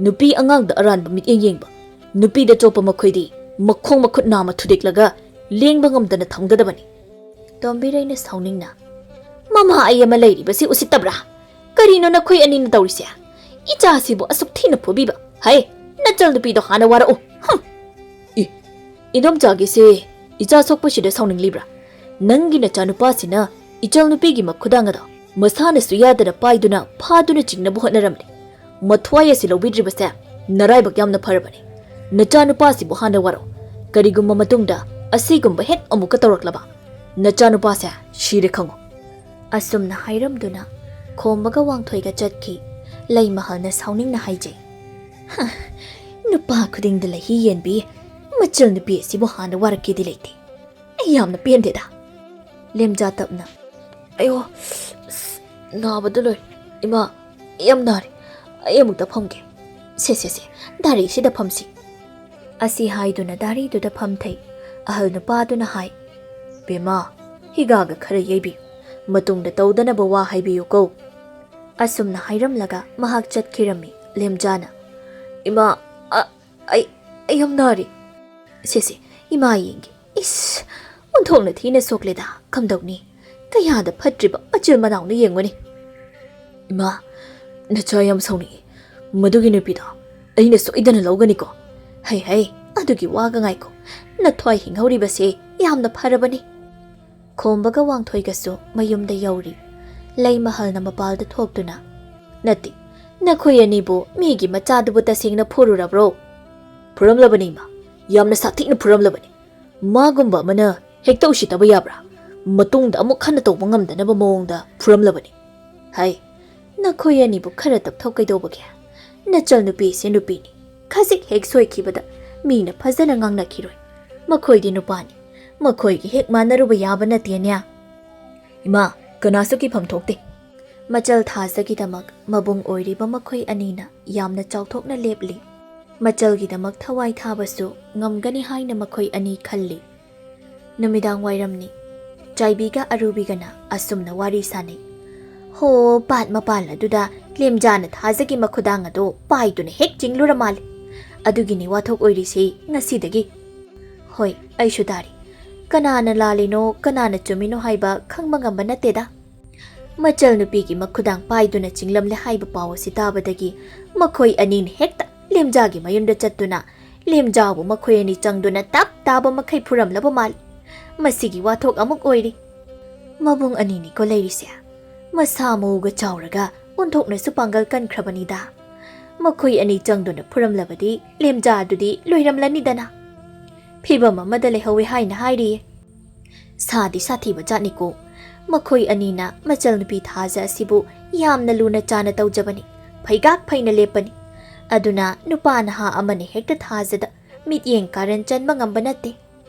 ꯅꯨꯄꯤ ꯑꯉꯥꯡꯗ ꯑꯔꯥꯟꯕ ꯃꯤꯠꯌꯦꯡ ꯌꯦꯡꯕ, ꯅꯨꯄꯤꯗ ꯆꯣꯞꯄ ꯃꯈꯣꯏꯗꯤ ꯃꯈꯣꯡ ꯃꯈꯨꯠ ꯅꯥꯝꯃ ꯊꯨꯗꯦꯛꯂꯒ ꯂꯦꯡꯕ ꯉꯝꯗꯅ ꯊꯝꯒꯗꯕꯅꯤ꯫" ꯇꯣꯝꯕꯤꯔꯩꯅ ꯁꯥꯎꯅꯤꯡꯅ, "ꯃꯃꯥ ꯑꯩ ꯑꯃ ꯂꯩꯔꯤꯕꯁꯤ ꯎꯁꯤꯠꯇꯕ꯭ꯔꯥ? ꯀꯔꯤꯅꯣ ꯅꯈꯣꯏ ꯑꯅꯤꯅ ꯇꯧꯔꯤꯁꯦ? ꯏꯆꯥꯁꯤꯕꯨ ꯑꯁꯨꯛ ꯊꯤꯅ ꯐꯨꯕꯤꯕ? ꯍꯩ, ꯅꯆꯜ ꯅꯨꯄꯤꯗꯣ ꯍꯥꯟꯅ ꯋꯥꯔꯛꯎ꯫ ꯍꯨꯝ!" "ꯏ, ꯏꯗꯣꯝꯆꯥꯒꯤꯁꯦ ꯏꯆꯥ ꯁꯣꯛꯄꯁꯤꯗ ꯁꯥꯎꯅꯤꯡꯂꯤꯕ꯭ꯔꯥ? ꯅꯪꯒꯤ ꯅꯆꯥꯅꯨꯄꯥꯁꯤꯅ ꯏꯆꯜ ꯅꯨꯄꯤꯒꯤ ꯃꯈꯨꯗꯥꯡ ꯑꯗꯣ ꯃꯁꯥꯅꯁꯨ ꯌꯥꯗꯅ ꯄꯥꯏꯗꯨꯅ ꯐꯥꯗꯨꯅ ꯆꯤꯡꯅꯕ ꯍꯣꯠꯅꯔꯝꯂꯤ꯫ ꯃꯊ꯭ꯋꯥꯏ ꯑꯁꯤ ꯂꯧꯕꯤꯗ꯭ꯔꯤꯕꯁꯦ ꯅꯔꯥꯏꯕꯛ ꯌꯥꯝꯅ ꯐꯔꯕꯅꯤ꯫ ꯅꯆꯥꯅꯨꯄꯥꯁꯤꯕꯨ ꯍꯥꯟꯅ ꯋꯥꯔꯧ꯫ ꯀꯔꯤꯒꯨꯝꯕ ꯃꯇꯨꯡꯗ ꯑꯁꯤꯒꯨꯝꯕ ꯍꯦꯛ ꯑꯃꯨꯛꯀ ꯇꯧꯔꯛꯂꯕ, ꯅꯆꯥꯅꯨꯄꯥꯁꯦ ꯁꯤꯔꯦ ꯈꯪꯉꯨ꯫" ꯑꯁꯨꯝꯅ ꯍꯥꯏꯔꯝꯗꯨꯅ ꯈꯣꯝꯕꯒ ꯋꯥꯡꯊꯣꯏꯒ ꯆꯠꯈꯤ꯫ ꯂꯩꯃꯍꯜꯅ ꯁꯥꯎꯅꯤꯡꯅ ꯍꯥꯏꯖꯩ, "ꯍ, ꯅꯨꯄꯥ ꯈꯨꯗꯤꯡꯗ ꯂꯩꯍꯤ ꯌꯦꯟꯕꯤ ꯃꯆꯜ ꯅꯨꯄꯤ ꯑꯁꯤꯕꯨ ꯍꯥꯟꯅ ꯋꯥꯔꯛꯀꯦꯗꯤ ꯂꯩꯇꯦ꯫ ꯑꯩ ꯌꯥꯝꯅ ꯄꯦꯟꯗꯦꯗ꯫ ꯂꯦꯝꯖꯥ ꯇꯞꯅ, "ꯑꯌꯣ, ꯑꯁ, ꯅꯥꯕꯗ ꯂꯣꯏꯔꯦ꯫ ꯏꯃꯥ, ꯑꯩ ꯌꯥꯝ ꯅꯥꯔꯦ꯫ ꯑꯩ ꯑꯃꯨꯛꯇ ꯐꯝꯒꯦ꯫ ꯁꯦ, ꯁꯦ, ꯁꯦ, ꯗꯥꯔꯤꯁꯤꯗ ꯐꯝꯁꯤ"꯫ ꯑꯁꯤ ꯍꯥꯏꯗꯨꯅ ꯗꯥꯔꯤꯗꯨꯗ ꯐꯝꯊꯩ꯫ ꯑꯍꯜ ꯅꯨꯄꯥꯗꯨꯅ ꯍꯥꯏ, "ꯕꯦꯝꯃ, ꯍꯤꯒꯥꯒ ꯈꯔ ꯌꯩꯕꯤꯌꯨ꯫ ꯃꯇꯨꯡꯗ ꯇꯧꯗꯅꯕ ꯋꯥ ꯍꯥꯏꯕꯤꯌꯨꯀꯣ"꯫ ꯑꯁꯨꯝꯅ ꯍꯥꯏꯔꯝꯂꯒ ꯃꯍꯥꯛ ꯆꯠꯈꯤꯔꯝꯃꯤ꯫ ꯂꯦꯝꯖꯥꯅ, "ꯏꯃꯥ, ꯑ, ꯑꯩ, ꯑꯩ ꯌꯥꯝ ꯅꯥꯔꯦ"꯫ "ꯁꯦ, ꯁꯦ, ꯏꯃꯥ ꯌꯦꯡꯒꯦ꯫ ꯏꯁ, ꯑꯣꯟꯊꯣꯛꯅ ꯊꯤꯅ ꯁꯣꯛꯂꯦꯗ꯫ ꯀꯝꯗꯧꯅꯤ? ꯀꯌꯥꯗ ꯐꯠꯇ꯭ꯔꯤꯕ ꯃꯆꯤꯜ ꯃꯅꯥꯎꯅ ꯌꯦꯡꯉꯨꯅꯦ"꯫ "ꯏꯃꯥ, ꯅꯆꯥ ꯌꯥꯝ ꯁꯥꯎꯅꯤꯡꯉꯤ꯫ ꯃꯗꯨꯒꯤ ꯅꯨꯄꯤꯗꯣ ꯑꯩꯅ ꯁꯣꯏꯗꯅ ꯂꯧꯒꯅꯤꯀꯣ"꯫ "ꯍꯩ ꯍꯩ, ꯑꯗꯨꯒꯤ ꯋꯥꯒ ꯉꯥꯏꯈꯣ꯫ ꯅꯊ꯭ꯋꯥꯏ ꯍꯤꯡꯍꯧꯔꯤꯕꯁꯦ ꯌꯥꯝꯅ ꯐꯔꯕꯅꯤ"꯫ ꯈꯣꯝꯕꯒ ꯋꯥꯡꯊꯣꯏꯒꯁꯨ ꯃꯌꯨꯝꯗ ꯌꯧꯔꯤ꯫ ꯂꯩꯃꯍꯜꯅ ꯃꯄꯥꯜꯗ ꯊꯣꯛꯇꯨꯅ, "ꯅꯠꯇꯦ, ꯅꯈꯣꯏ ꯑꯅꯤꯕꯨ ꯃꯤꯒꯤ ꯃꯆꯥꯗꯨꯕꯨ ꯇꯁꯦꯡꯅ ꯐꯨꯔꯨꯔꯕ꯭ꯔꯣ?" "ꯐꯨꯔꯝꯂꯕꯅꯤ, ꯏꯃꯥ꯫ ꯌꯥꯝꯅ ꯁꯥꯊꯤꯅ ꯐꯨꯔꯝꯂꯕꯅꯤ꯫ ꯃꯥꯒꯨꯝꯕ ꯑꯃꯅ ꯍꯦꯛꯇ ꯎꯁꯤꯠꯇꯕ ꯌꯥꯕ꯭ꯔꯥ? ꯃꯇꯨꯡꯗ ꯑꯃꯨꯛ ꯍꯟꯅ ꯇꯧꯕ ꯉꯝꯗꯅꯕ ꯃꯑꯣꯡꯗ ꯐꯨꯔꯝꯂꯕꯅꯤ"꯫ "ꯍꯩ, ꯅꯈꯣꯏ ꯑꯅꯤꯕꯨ ꯈꯔ ꯇꯞꯊꯧ ꯀꯩꯗꯧꯕꯒꯦ? ꯅꯆꯜ ꯅꯨꯄꯤꯁꯦ ꯅꯨꯄꯤꯅꯤ꯫ ꯈꯖꯤꯛ ꯍꯦꯛ ꯁꯣꯏꯈꯤꯕꯗ ꯃꯤꯅ ꯐꯖꯅ ꯉꯥꯡꯅꯈꯤꯔꯣꯏ꯫ ꯃꯈꯣꯏꯗꯤ ꯅꯨꯄꯥꯅꯤ꯫ ꯃꯈꯣꯏꯒꯤ ꯍꯦꯛ ꯃꯥꯟꯅꯔꯨꯕ ꯌꯥꯕ ꯅꯠꯇꯦꯅꯦ"꯫ "ꯏꯃꯥ, ꯀꯅꯥꯁꯨ ꯀꯤꯐꯝ ꯊꯣꯛꯇꯦ"꯫ ꯃꯆꯜ ꯊꯥꯖꯒꯤꯗꯃꯛ ꯃꯕꯨꯡ ꯑꯣꯏꯔꯤꯕ ꯃꯈꯣꯏ ꯑꯅꯤꯅ ꯌꯥꯝꯅ ꯆꯥꯎꯊꯣꯛꯅ ꯂꯦꯞꯂꯤ꯫ ꯃꯆꯜꯒꯤꯗꯃꯛ ꯊꯋꯥꯏ ꯊꯥꯕꯁꯨ ꯉꯝꯒꯅꯤ ꯍꯥꯏꯅ ꯃꯈꯣꯏ ꯑꯅꯤ ꯈꯜꯂꯤ꯫ ꯅꯨꯃꯤꯗꯥꯡ ꯋꯥꯏꯔꯝꯅꯤ꯫ ꯆꯥꯏꯕꯤꯒ ꯑꯔꯨꯕꯤꯒꯅ ꯑꯁꯨꯝꯅ ꯋꯥꯔꯤ ꯁꯥꯅꯩ꯫ "ꯍꯣ, ꯄꯥꯠ ꯃꯄꯥꯜ ꯑꯗꯨꯗ ꯂꯦꯝꯖꯥꯅ ꯊꯥꯖꯒꯤ ꯃꯈꯨꯗꯥꯡ ꯑꯗꯨ ꯄꯥꯏꯗꯨꯅ ꯍꯦꯛ ꯆꯤꯡꯂꯨꯔ ꯃꯥꯜꯂꯦ꯫ ꯑꯗꯨꯒꯤꯅꯤ ꯋꯥꯊꯣꯛ ꯑꯣꯏꯔꯤꯁꯤ ꯉꯁꯤꯗꯒꯤ"꯫ "ꯍꯣꯏ, ꯑꯩꯁꯨ ꯇꯥꯔꯤ꯫ ꯀꯅꯥꯅ ꯂꯥꯜꯂꯤꯅꯣ, ꯀꯅꯥꯅ ꯆꯨꯝꯃꯤꯅꯣ ꯍꯥꯏꯕ ꯈꯪꯕ ꯉꯝꯕ ꯅꯠꯇꯦꯗ"꯫ ꯃꯆꯜ ꯅꯨꯄꯤꯒꯤ ꯃꯈꯨꯗꯥꯡ ꯄꯥꯏꯗꯨꯅ ꯆꯤꯡꯂꯝꯂꯦ ꯍꯥꯏꯕ ꯄꯥꯎ ꯑꯁꯤ ꯇꯥꯕꯗꯒꯤ ꯃꯈꯣꯏ ꯑꯅꯤꯅ ꯍꯦꯛꯇ ꯂꯦꯝꯖꯥꯒꯤ ꯃꯌꯨꯝꯗ ꯆꯠꯇꯨꯅ ꯂꯦꯝꯖꯥꯕꯨ ꯃꯈꯣꯏ ꯑꯅꯤ ꯆꯪꯗꯨꯅ ꯇꯞ ꯇꯥꯕ ꯃꯈꯩ ꯐꯨꯔꯝꯂꯕ ꯃꯥꯜꯂꯤ꯫ ꯃꯁꯤꯒꯤ ꯋꯥꯊꯣꯛ ꯑꯃꯨꯛ ꯑꯣꯏꯔꯤ꯫ ꯃꯕꯨꯡ ꯑꯅꯤꯅꯤꯀꯣ ꯂꯩꯔꯤꯁꯦ꯫ ꯃꯁꯥ ꯃꯎꯒ ꯆꯥꯎꯔꯒ ꯑꯣꯟꯊꯣꯛꯅꯁꯨ ꯄꯥꯡꯒꯜ ꯀꯟꯈ꯭ꯔꯕꯅꯤꯗ꯫ ꯃꯈꯣꯏ ꯑꯅꯤ ꯆꯪꯗꯨꯅ ꯐꯨꯔꯝꯂꯕꯗꯤ ꯂꯦꯝꯖꯥꯗꯨꯗꯤ ꯂꯣꯏꯔꯝꯂꯅꯤꯗꯅ꯫ ꯐꯤꯚꯝ ꯑꯃꯗ ꯂꯩꯍꯧꯋꯦ ꯍꯥꯏꯅ ꯍꯥꯏꯔꯤꯌꯦ꯫ ꯁꯥꯗꯤ ꯁꯥꯊꯤꯕ ꯖꯥꯠꯅꯤꯀꯣ꯫ ꯃꯈꯣꯏ ꯑꯅꯤꯅ ꯃꯆꯜ ꯅꯨꯄꯤ ꯊꯥꯖ ꯑꯁꯤꯕꯨ ꯌꯥꯝꯅ ꯂꯨꯅ ꯆꯥꯅ ꯇꯧꯖꯕꯅꯤ꯫ ꯐꯩꯒꯥꯛ ꯐꯩꯅ ꯂꯦꯞꯄꯅꯤ꯫ ꯑꯗꯨꯅ ꯅꯨꯄꯥ ꯅꯍꯥ ꯑꯃꯅ ꯍꯦꯛꯇ ꯊꯥꯖꯗ ꯃꯤꯠꯌꯦꯡ ꯀꯥꯔꯟ ꯆꯟꯕ ꯉꯝꯕ ꯅꯠꯇꯦ꯫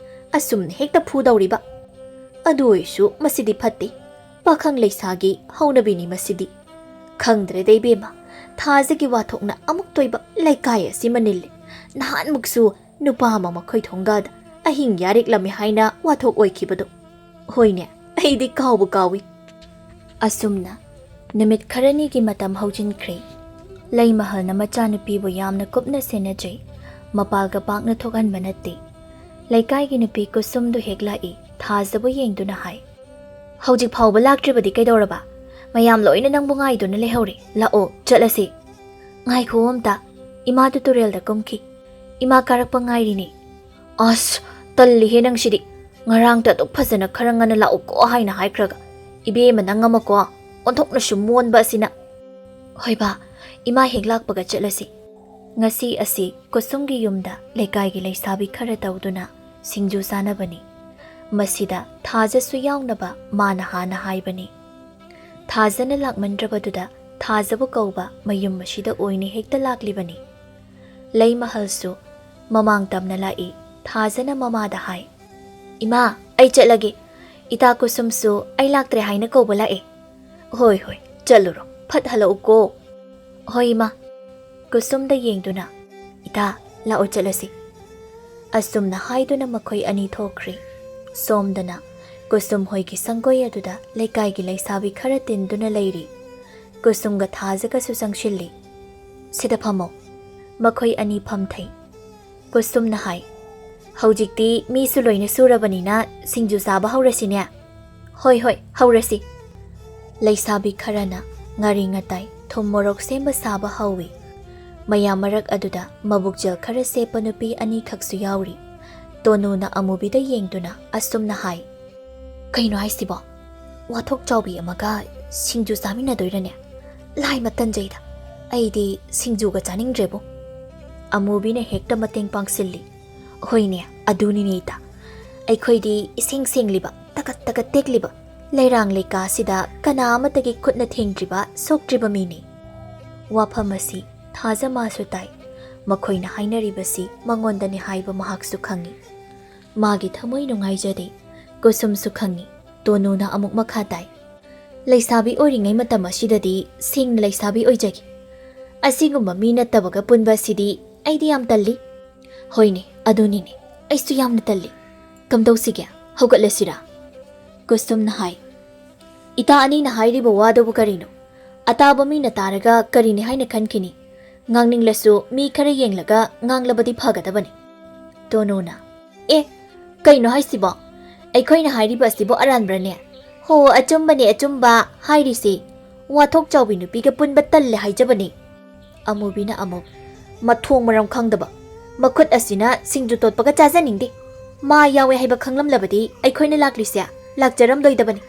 ꯑꯁꯨꯝꯅ ꯍꯦꯛꯇ ꯐꯨꯗꯧꯔꯤꯕ꯫ ꯑꯗꯨ ꯑꯣꯏꯔꯁꯨ ꯃꯁꯤꯗꯤ ꯐꯠꯇꯦ꯫ ꯄꯥꯈꯪ ꯂꯩꯁꯥꯒꯤ ꯍꯧꯅꯕꯤꯅꯤ ꯃꯁꯤꯗꯤ꯫ ꯈꯪꯗ꯭ꯔꯦꯗ ꯏꯕꯦꯝꯃ, ꯊꯥꯖꯒꯤ ꯋꯥꯊꯣꯛꯅ ꯑꯃꯨꯛꯇꯣꯏꯕ ꯂꯩꯀꯥꯏ ꯑꯁꯤꯃ ꯅꯤꯜꯂꯦ꯫ ꯅꯍꯥꯟꯃꯨꯛꯁꯨ ꯅꯨꯄꯥ ꯑꯃ ꯃꯈꯣꯏ ꯊꯣꯡꯒꯥꯗ ꯑꯍꯤꯡ ꯌꯥꯔꯦꯛꯂꯝꯃꯤ ꯍꯥꯏꯅ ꯋꯥꯊꯣꯛ ꯑꯣꯏꯈꯤꯕꯗꯣ꯫ ꯍꯣꯏꯅꯦ, ꯑꯩꯗꯤ ꯀꯥꯎꯕꯨ ꯀꯥꯎꯏ꯫ ꯑꯁꯨꯝꯅ ꯅꯨꯃꯤꯠ ꯈꯔꯅꯤꯒꯤ ꯃꯇꯝ ꯍꯧꯖꯤꯟꯈ꯭ꯔꯦ꯫ ꯂꯩꯃꯍꯜꯅ ꯃꯆꯥꯅꯨꯄꯤꯕꯨ ꯌꯥꯝꯅ ꯀꯨꯞꯅ ꯁꯦꯟꯅꯖꯩ꯫ ꯃꯄꯥꯜꯒ ꯄꯥꯛꯅ ꯊꯣꯛꯍꯟꯕ ꯅꯠꯇꯦ꯫ ꯂꯩꯀꯥꯏꯒꯤ ꯅꯨꯄꯤ ꯀꯨꯁꯨꯝꯗꯨ ꯍꯦꯛ ꯂꯥꯛꯏ, ꯊꯥꯖꯕꯨ ꯌꯦꯡꯗꯨꯅ ꯍꯥꯏ, "ꯍꯧꯖꯤꯛ ꯐꯥꯎꯕ ꯂꯥꯛꯇ꯭ꯔꯤꯕꯗꯤ ꯀꯩꯗꯧꯔꯕ? ꯃꯌꯥꯝ ꯂꯣꯏꯅ ꯅꯪꯕꯨ ꯉꯥꯏꯗꯨꯅ ꯂꯩꯍꯧꯔꯦ꯫ ꯂꯥꯛꯑꯣ, ꯆꯠꯂꯁꯤ꯫" "ꯉꯥꯏꯈꯣ ꯑꯝꯇ, ꯏꯃꯥꯗꯨ ꯇꯨꯔꯦꯜꯗ ꯀꯨꯝꯈꯤ꯫ ꯏꯃꯥ ꯀꯥꯔꯛꯄ ꯉꯥꯏꯔꯤꯅꯦ꯫" "ꯑꯁ, ꯇꯜꯂꯤꯍꯦ ꯅꯪꯁꯤꯗꯤ꯫ ꯉꯔꯥꯡꯇ ꯑꯗꯨꯛ ꯐꯖꯅ ꯈꯔ ꯉꯟꯅ ꯂꯥꯛꯎꯀꯣ ꯍꯥꯏꯅ ꯍꯥꯏꯈ꯭ꯔꯒ, ꯏꯕꯦꯝꯃ ꯅꯪ ꯑꯃꯀꯣ, ꯑꯣꯟꯊꯣꯛꯅꯁꯨ ꯃꯣꯟꯕ ꯑꯁꯤꯅ꯫" "ꯍꯣꯏ ꯕꯥ, ꯏꯃꯥ ꯍꯦꯛ ꯂꯥꯛꯄꯒ ꯆꯠꯂꯁꯤ꯫" ꯉꯁꯤ ꯑꯁꯤ ꯀꯨꯁꯨꯝꯒꯤ ꯌꯨꯝꯗ ꯂꯩꯀꯥꯏꯒꯤ ꯂꯩꯁꯥꯕꯤ ꯈꯔ ꯇꯧꯗꯨꯅ ꯁꯤꯡꯖꯨ ꯆꯥꯅꯕꯅꯤ꯫ ꯃꯁꯤꯗ ꯊꯥꯖꯁꯨ ꯌꯥꯎꯅꯕ ꯃꯥꯅ ꯍꯥꯟꯅ ꯍꯥꯏꯕꯅꯤ꯫ ꯊꯥꯖꯅ ꯂꯥꯛꯃꯟꯗ꯭ꯔꯕꯗꯨꯗ ꯊꯥꯖꯕꯨ ꯀꯧꯕ ꯃꯌꯨꯝ ꯑꯁꯤꯗ ꯑꯣꯏꯅ ꯍꯦꯛꯇ ꯂꯥꯛꯂꯤꯕꯅꯤ꯫ ꯂꯩꯃꯍꯜꯁꯨ ꯃꯃꯥꯡ ꯇꯝꯅ ꯂꯥꯛꯏ꯫ ꯊꯥꯖꯅ ꯃꯃꯥꯗ ꯍꯥꯏ, "ꯏꯃꯥ, ꯑꯩ ꯆꯠꯂꯒꯦ꯫ ꯏꯇꯥ ꯀꯨꯁꯨꯝꯁꯨ ꯑꯩ ꯂꯥꯛꯇ꯭ꯔꯦ ꯍꯥꯏꯅ ꯀꯧꯕ ꯂꯥꯛꯑꯦ꯫" "ꯍꯣꯏ, ꯍꯣꯏ, ꯆꯠꯂꯨꯔꯣ꯫ ꯐꯠ ꯍꯜꯂꯛꯎꯀꯣ꯫" "ꯍꯣꯏ, ꯏꯃꯥ꯫" ꯀꯨꯁꯨꯝꯗ ꯌꯦꯡꯗꯨꯅ, "ꯏꯇꯥ, ꯂꯥꯛꯑꯣ ꯆꯠꯂꯁꯤ꯫" ꯑꯁꯨꯝꯅ ꯍꯥꯏꯗꯨꯅ ꯃꯈꯣꯏ ꯑꯅꯤ ꯊꯣꯛꯈ꯭ꯔꯦ꯫ ꯁꯣꯝꯗꯅ ꯀꯨꯁꯨꯝ ꯍꯣꯏꯒꯤ ꯁꯪꯒꯣꯏ ꯑꯗꯨꯗ ꯂꯩꯀꯥꯏꯒꯤ ꯂꯩꯁꯥꯕꯤ ꯈꯔ ꯇꯤꯟꯗꯨꯅ ꯂꯩꯔꯤ꯫ ꯀꯨꯁꯨꯝꯒ ꯊꯥꯖꯒꯁꯨ ꯆꯪꯁꯤꯜꯂꯤ꯫ "ꯁꯤꯗ ꯐꯝꯃꯣ꯫" ꯃꯈꯣꯏ ꯑꯅꯤ ꯐꯝꯊꯩ꯫ ꯀꯨꯁꯨꯝꯅ ꯍꯥꯏ, "ꯍꯧꯖꯤꯛꯇꯤ ꯃꯤꯁꯨ ꯂꯣꯏꯅ ꯁꯨꯔꯕꯅꯤꯅ ꯁꯤꯡꯖꯨ ꯆꯥꯕ ꯍꯧꯔꯁꯤꯅꯦ꯫" "ꯍꯣꯏ, ꯍꯣꯏ, ꯍꯧꯔꯁꯤ꯫" ꯂꯩꯁꯥꯕꯤ ꯈꯔꯅ ꯉꯥꯔꯤ ꯉꯇꯥꯏ, ꯊꯨꯝ ꯃꯣꯔꯣꯛ ꯁꯦꯝꯕ ꯁꯥꯕ ꯍꯧꯏ꯫ ꯃꯌꯥꯝ ꯃꯔꯛ ꯑꯗꯨꯗ ꯃꯕꯨꯛꯆꯦꯜ ꯈꯔ ꯁꯦꯞꯄ ꯅꯨꯄꯤ ꯑꯅꯤꯈꯛꯁꯨ ꯌꯥꯎꯔꯤ꯫ ꯇꯣꯅꯨꯅ ꯑꯃꯨꯕꯤꯗ ꯌꯦꯡꯗꯨꯅ ꯑꯁꯨꯝꯅ ꯍꯥꯏ, "ꯀꯩꯅꯣ ꯍꯥꯏꯁꯤꯕꯣ? ꯋꯥꯊꯣꯛ ꯆꯥꯎꯕꯤ ꯑꯃꯒ ꯁꯤꯡꯖꯨ ꯆꯥꯃꯤꯟꯅꯗꯣꯏꯔꯅꯦ? ꯂꯥꯏꯃ ꯇꯟꯖꯩꯗ꯫ ꯑꯩꯗꯤ ꯁꯤꯡꯖꯨꯒ ꯆꯥꯅꯤꯡꯗ꯭ꯔꯦꯕꯨ꯫" ꯑꯃꯨꯕꯤꯅ ꯍꯦꯛꯇ ꯃꯇꯦꯡ ꯄꯥꯡꯁꯤꯜꯂꯤ꯫ "ꯍꯣꯏꯅꯦ, ꯑꯗꯨꯅꯤꯅꯦ ꯏꯇꯥ꯫ ꯑꯩꯈꯣꯏꯗꯤ ꯏꯁꯦꯡ ꯁꯦꯡꯂꯤꯕ, ꯇꯀꯠ ꯇꯀꯠ ꯇꯦꯛꯂꯤꯕ ꯂꯩꯔꯥꯡ ꯂꯩꯀꯥꯁꯤꯗ ꯀꯅꯥ ꯑꯃꯠꯇꯒꯤ ꯈꯨꯠꯅ ꯊꯦꯡꯗ꯭ꯔꯤꯕ, ꯁꯣꯛꯇ꯭ꯔꯤꯕ ꯃꯤꯅꯤ꯫" ꯋꯥꯐꯝ ꯑꯁꯤ ꯊꯥꯖ ꯃꯥꯁꯨ ꯇꯥꯏ꯫ ꯃꯈꯣꯏꯅ ꯍꯥꯏꯅꯔꯤꯕꯁꯤ ꯃꯉꯣꯟꯗꯅꯤ ꯍꯥꯏꯕ ꯃꯍꯥꯛꯁꯨ ꯈꯪꯏ꯫ ꯃꯥꯒꯤ ꯊꯃꯣꯏ ꯅꯨꯡꯉꯥꯏꯖꯗꯦ꯫ ꯀꯨꯁꯨꯝꯁꯨ ꯈꯪꯏ꯫ ꯇꯣꯅꯨꯅ ꯑꯃꯨꯛ ꯃꯈꯥ ꯇꯥꯏ꯫ "ꯂꯩꯁꯥꯕꯤ ꯑꯣꯏꯔꯤꯉꯩ ꯃꯇꯝ ꯑꯁꯤꯗꯗꯤ ꯁꯦꯡꯅ ꯂꯩꯁꯥꯕꯤ ꯑꯣꯏꯖꯒꯦ꯫ ꯑꯁꯤꯒꯨꯝꯕ ꯃꯤ ꯅꯠꯇꯕꯒ ꯄꯨꯟꯕ ꯑꯁꯤꯗꯤ ꯑꯩꯗꯤ ꯌꯥꯝ ꯇꯜꯂꯤ꯫" "ꯍꯣꯏꯅꯦ, ꯑꯗꯨꯅꯤꯅꯦ꯫ ꯑꯩꯁꯨ ꯌꯥꯝꯅ ꯇꯜꯂꯤ꯫ ꯀꯝꯗꯧꯁꯤꯒꯦ? ꯍꯧꯒꯠꯂꯁꯤꯔꯥ?" ꯀꯨꯁꯨꯝꯅ ꯍꯥꯏ꯫ "ꯏꯇꯥ ꯑꯅꯤꯅ ꯍꯥꯏꯔꯤꯕ ꯋꯥꯗꯨꯕꯨ ꯀꯔꯤꯅꯣ? ꯑꯇꯥꯕ ꯃꯤꯅ ꯇꯥꯔꯒ ꯀꯔꯤꯅꯤ ꯍꯥꯏꯅ ꯈꯟꯈꯤꯅꯤ? ꯉꯥꯡꯅꯤꯡꯂꯁꯨ ꯃꯤ ꯈꯔ ꯌꯦꯡꯂꯒ ꯉꯥꯡꯂꯕꯗꯤ ꯐꯒꯗꯕꯅꯤ꯫" ꯇꯣꯅꯨꯅ, "ꯑꯦ, ꯀꯩꯅꯣ ꯍꯥꯏꯁꯤꯕꯣ? ꯑꯩꯈꯣꯏꯅ ꯍꯥꯏꯔꯤꯕ ꯑꯁꯤꯕꯨ ꯑꯔꯥꯟꯕ꯭ꯔꯅꯦ? ꯍꯣ, ꯑꯆꯨꯝꯕꯅꯦ, ꯑꯆꯨꯝꯕ ꯍꯥꯏꯔꯤꯁꯤ꯫ ꯋꯥꯊꯣꯛ ꯆꯥꯎꯕꯤ ꯅꯨꯄꯤꯒ ꯄꯨꯟꯕ ꯇꯜꯂꯦ ꯍꯥꯏꯖꯕꯅꯤ꯫" ꯑꯃꯨꯕꯤꯅ ꯑꯃꯨꯛ, "ꯃꯊꯣꯡ ꯃꯔꯝ ꯈꯪꯗꯕ꯫ ꯃꯈꯨꯠ ꯑꯁꯤꯅ ꯁꯤꯡꯖꯨ ꯇꯣꯠꯄꯒ ꯆꯥꯖꯅꯤꯡꯗꯦ꯫ ꯃꯥ ꯌꯥꯎꯋꯦ ꯍꯥꯏꯕ ꯈꯪꯂꯝꯂꯕꯗꯤ ꯑꯩꯈꯣꯏꯅ ꯂꯥꯛꯂꯤꯁꯦ ꯂꯥꯛꯆꯔꯝꯂꯣꯏꯗꯕꯅꯤ꯫